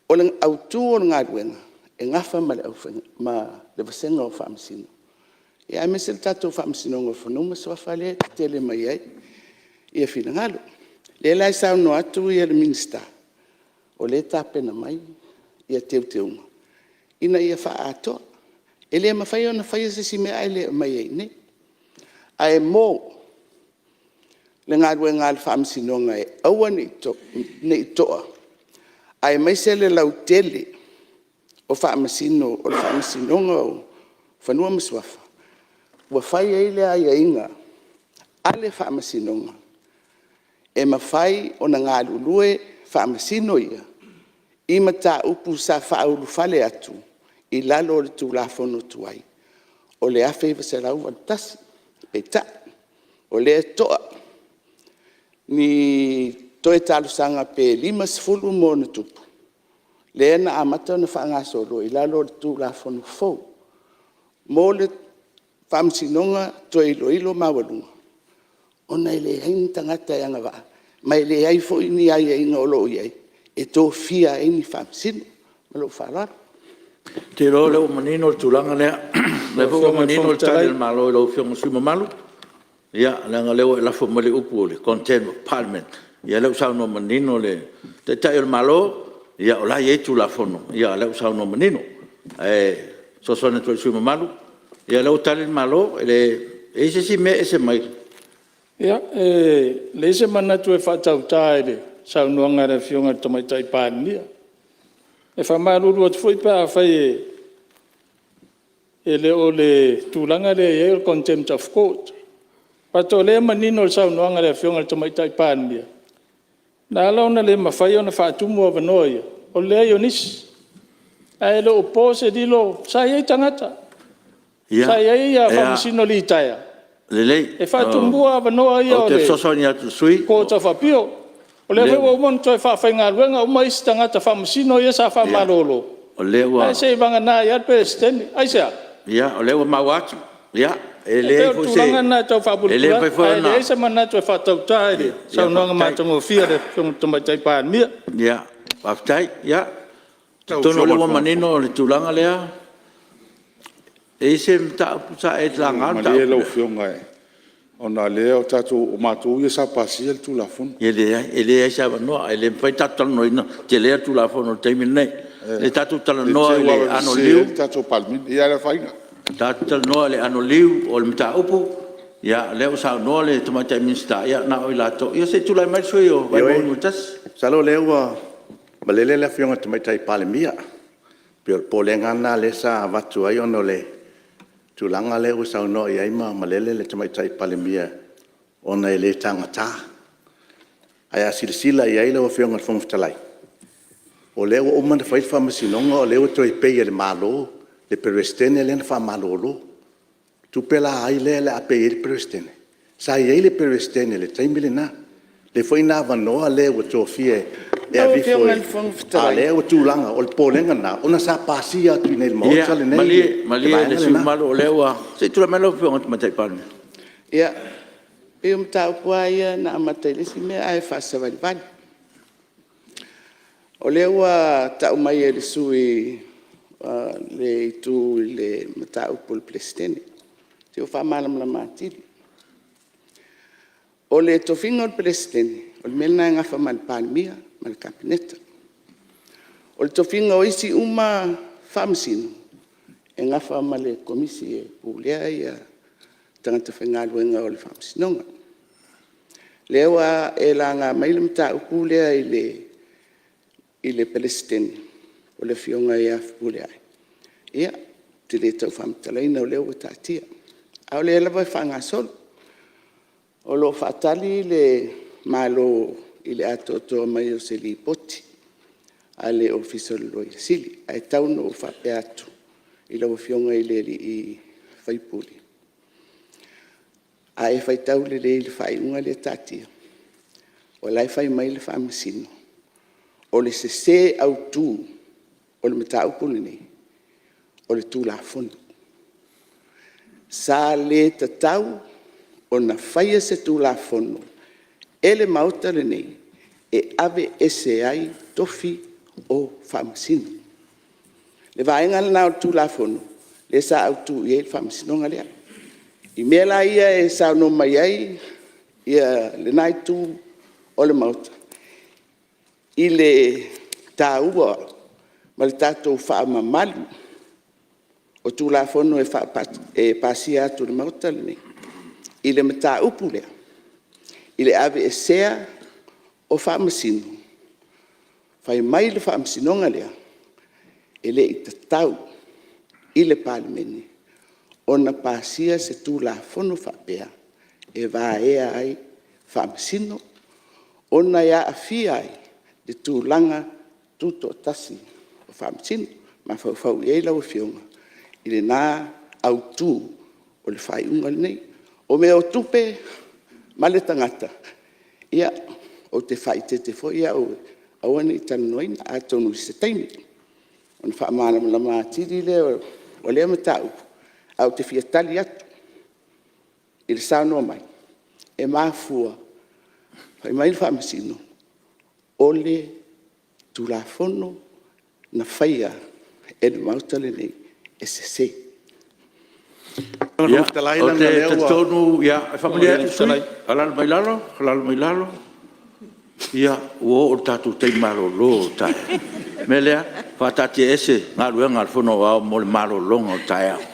O le autu o le galuega, e nafa ma le vasega o Faamasino, aemaise le tatou Faamasinoga o Fanua ma Suafa lea e tetele mai ai finagalo. O lea la e saunoa atu le Minisita, o lea e tapena mai teuteuga ina ia faaatoa. E le mafai ona faia se isi mea ae le aumaia i inei. Ae mo le galuega a le Faamasinoga e aua ne i to'a, aemaise le lautele o Faamasino o le Faamasinoga o Fanua ma Suafa, ua fai ai le aiaiga a le Faamasinoga, e mafai ona galulue Faamasino ia i mataupu sa faaulufale atu i lalo o le Tulafono tuai o le 1981. Peitai, o lea e to'a ni toe talosaga pe 50+ lea na amata ona faagasolo i lalo o le Tulafono fou mo le Faamasinoga Toe Iloilo Maualuga, ona e leai ni tagata e agavaa ma e leai foi ni aiaiga o lo o i ai e tofia ai ni Faamasino. Ma lou faaaloalo. Ou te iloa o lea ua manino le tulaga lea. O lea foi ua manino le Tali a le Malo i lau Afioga i le sui usufono mamalu, leaga o lea ua e lafo mai le upu o le Contempt of Parliament. Ia o lea ua saunoa manino le Taitai o le Malo, o la e i ai Tulafono, a o lea ua saunoa manino. Ae fesoasoani atu ai i le sui usufono mamalu, ia o lea ua tali le Malo, e leai se isi mea e ese mai. Ia, e leai se manatu e faatauta i le saunoaga a le Afioga i le Tamaitai Palemia. E faamalulu atu foi pe afai e le o le tulaga lea e i ai o le Contempt of Court. But o lea e manino i le saunoaga a le Afioga i le Tamaitai Palemia, na ala ona le mafai ona faatumu avanoa ia, o le leai o nisi. Ae le o po se lilo, sa i ai tagata, sa i ai Faamasino litaea e faatumuina avanoa ia Lelei, o ou te fesoasoani atu i le sui usufono. Court of Appeal. O lea foi ua uma ona toe faafaigaluega uma isi tagata Faamasino ia sa faamalolo, ae seiavagana ai lava le Peresetene. Aisea? Ia, o lea ua maua atu. E E pei o le tulaga lena e tau faapulapula atu, ae leai se manatu e faatauta i le saunoaga matagofie a le Afioga i le Tamaitai Palemia. Faafetai. Ia, atonu o lea ua manino le tulaga lea. E i ai se mataupu sa e laga le mataupu Malie lau Afioga ona o lea o matou ia sa pasia le Tulafono. E leai, e leai se avanoa, e le mafai ona tatou talanoaina telea le Tulafono i le taimi lenei. Tatou talanoa i le anoliu, tatou talanoa i le anoliu o le mataupu. O lea ua saunoa le Tamaitai Minisita, ia na o i latou… Ia se i tulai mai le sui usufono mo Vaimauga 1. Masalo o lea ua malele le Afioga i le Tamaitai Palemia. Pei o le popolega lava lena lea sa avatu ai ona o le tulaga lea ua saunoa i ai ma malele le Tamaitai Palemia ona e le tagata. Ae a silasila i ai lau Afioga i le Fofoga Fetalai, o lea ua uma ona fai le Faamasinoga o lea ua toe pay e le Malo le Peresetene lea na faamalolo. O tupe la a ai lea o le a pay ai le Peresetene? Sa i ai le Peresetene i le taimi lena, lea foi na avanoa le ua tofia e Lau aveifo Afioga i le Fofoga i… A o Fetalai… lea ua tulaga… O le popolega lena ona sa pasia atu i inei i le Maota lenei Ia le malie vaega le sui lena. usufono mamalu o lea ua… Se i tulai mai lau Afioga i le Tamaitai Palemia. Ia, pei o mataupu lava ia na amata i le isi mea ae faasavalivali. O lea ua tau mai e le sui usufono le itu i le mataupu a le Peresetene. Se i ou faamalamalama atili. O le tofiga o le Peresetene, o le mea lena e nafa ma le Palemia ma le Kapeneta. O le tofiga o isi uma Faamasino, e nafa ma le Komisi e Pulea Tagata Faigaluega o le Faamasinoga. O lea ua e laga mai le mataupu lea i le i le Peresetene, o le Afioga ia Fepuleai, ia, ou te le tau faamatalaina o lea ua taatia, a o lea lava e faagasolo. O lo o faatali le Malo i le atoatoa mai o se Lipoti a le Ofisa o le Loia Sili. Ae tau ina ou faapea atu i lau Afioga i le sui usufono, a e faitau lelei i le faaiuga lea e taatia, o la e fai mai le Faamasino, o le sese autu o le mataupu lenei, o le Tulafono. Sa le tatau ona faia se Tulafono e le Maota lenei e aveese ai tofi o Faamasino. O le vaega lena o le Tulafono lea sa autu i ai le Faamasinoga lea. I mea la ia e saunoa mai ai lena Itu o le Maota i le taua ma le tatou faamamalu o Tulafono e pasia atu e le Maota lenei i le mataupu lea i le aveesea o Faamasino, fai mai le Faamasinoga lea, e le i tatau i le Palemene ona pasia se Tulafono faapea e vaea ai Faamasino ona e aafia ai le tulaga tutoatasi o Faamasino. Mafaufau i ai lau Afioga i lena autu o le faaiuga lenei. O mea o tupe ma le tagata, ia, ou te faaeteete foi au e aua ne i talanoaina, atonu i se taimi ona faamalamalama atili lea o lea mataupu. Ae ou te fia tali atu i le saunoa mai e mafua, fai mai le Faamasino, o le Tulafono na faia e le Maota lenei e sese. Ou te talitonu e faamalie atu i le sui usufono, alaala mai i lalo, ia ua oo i le tatou taimi malolo o le taeao. O le mea lea, e faataatiaese Galuega a le Fono Aoao mo le malologa o le taeao.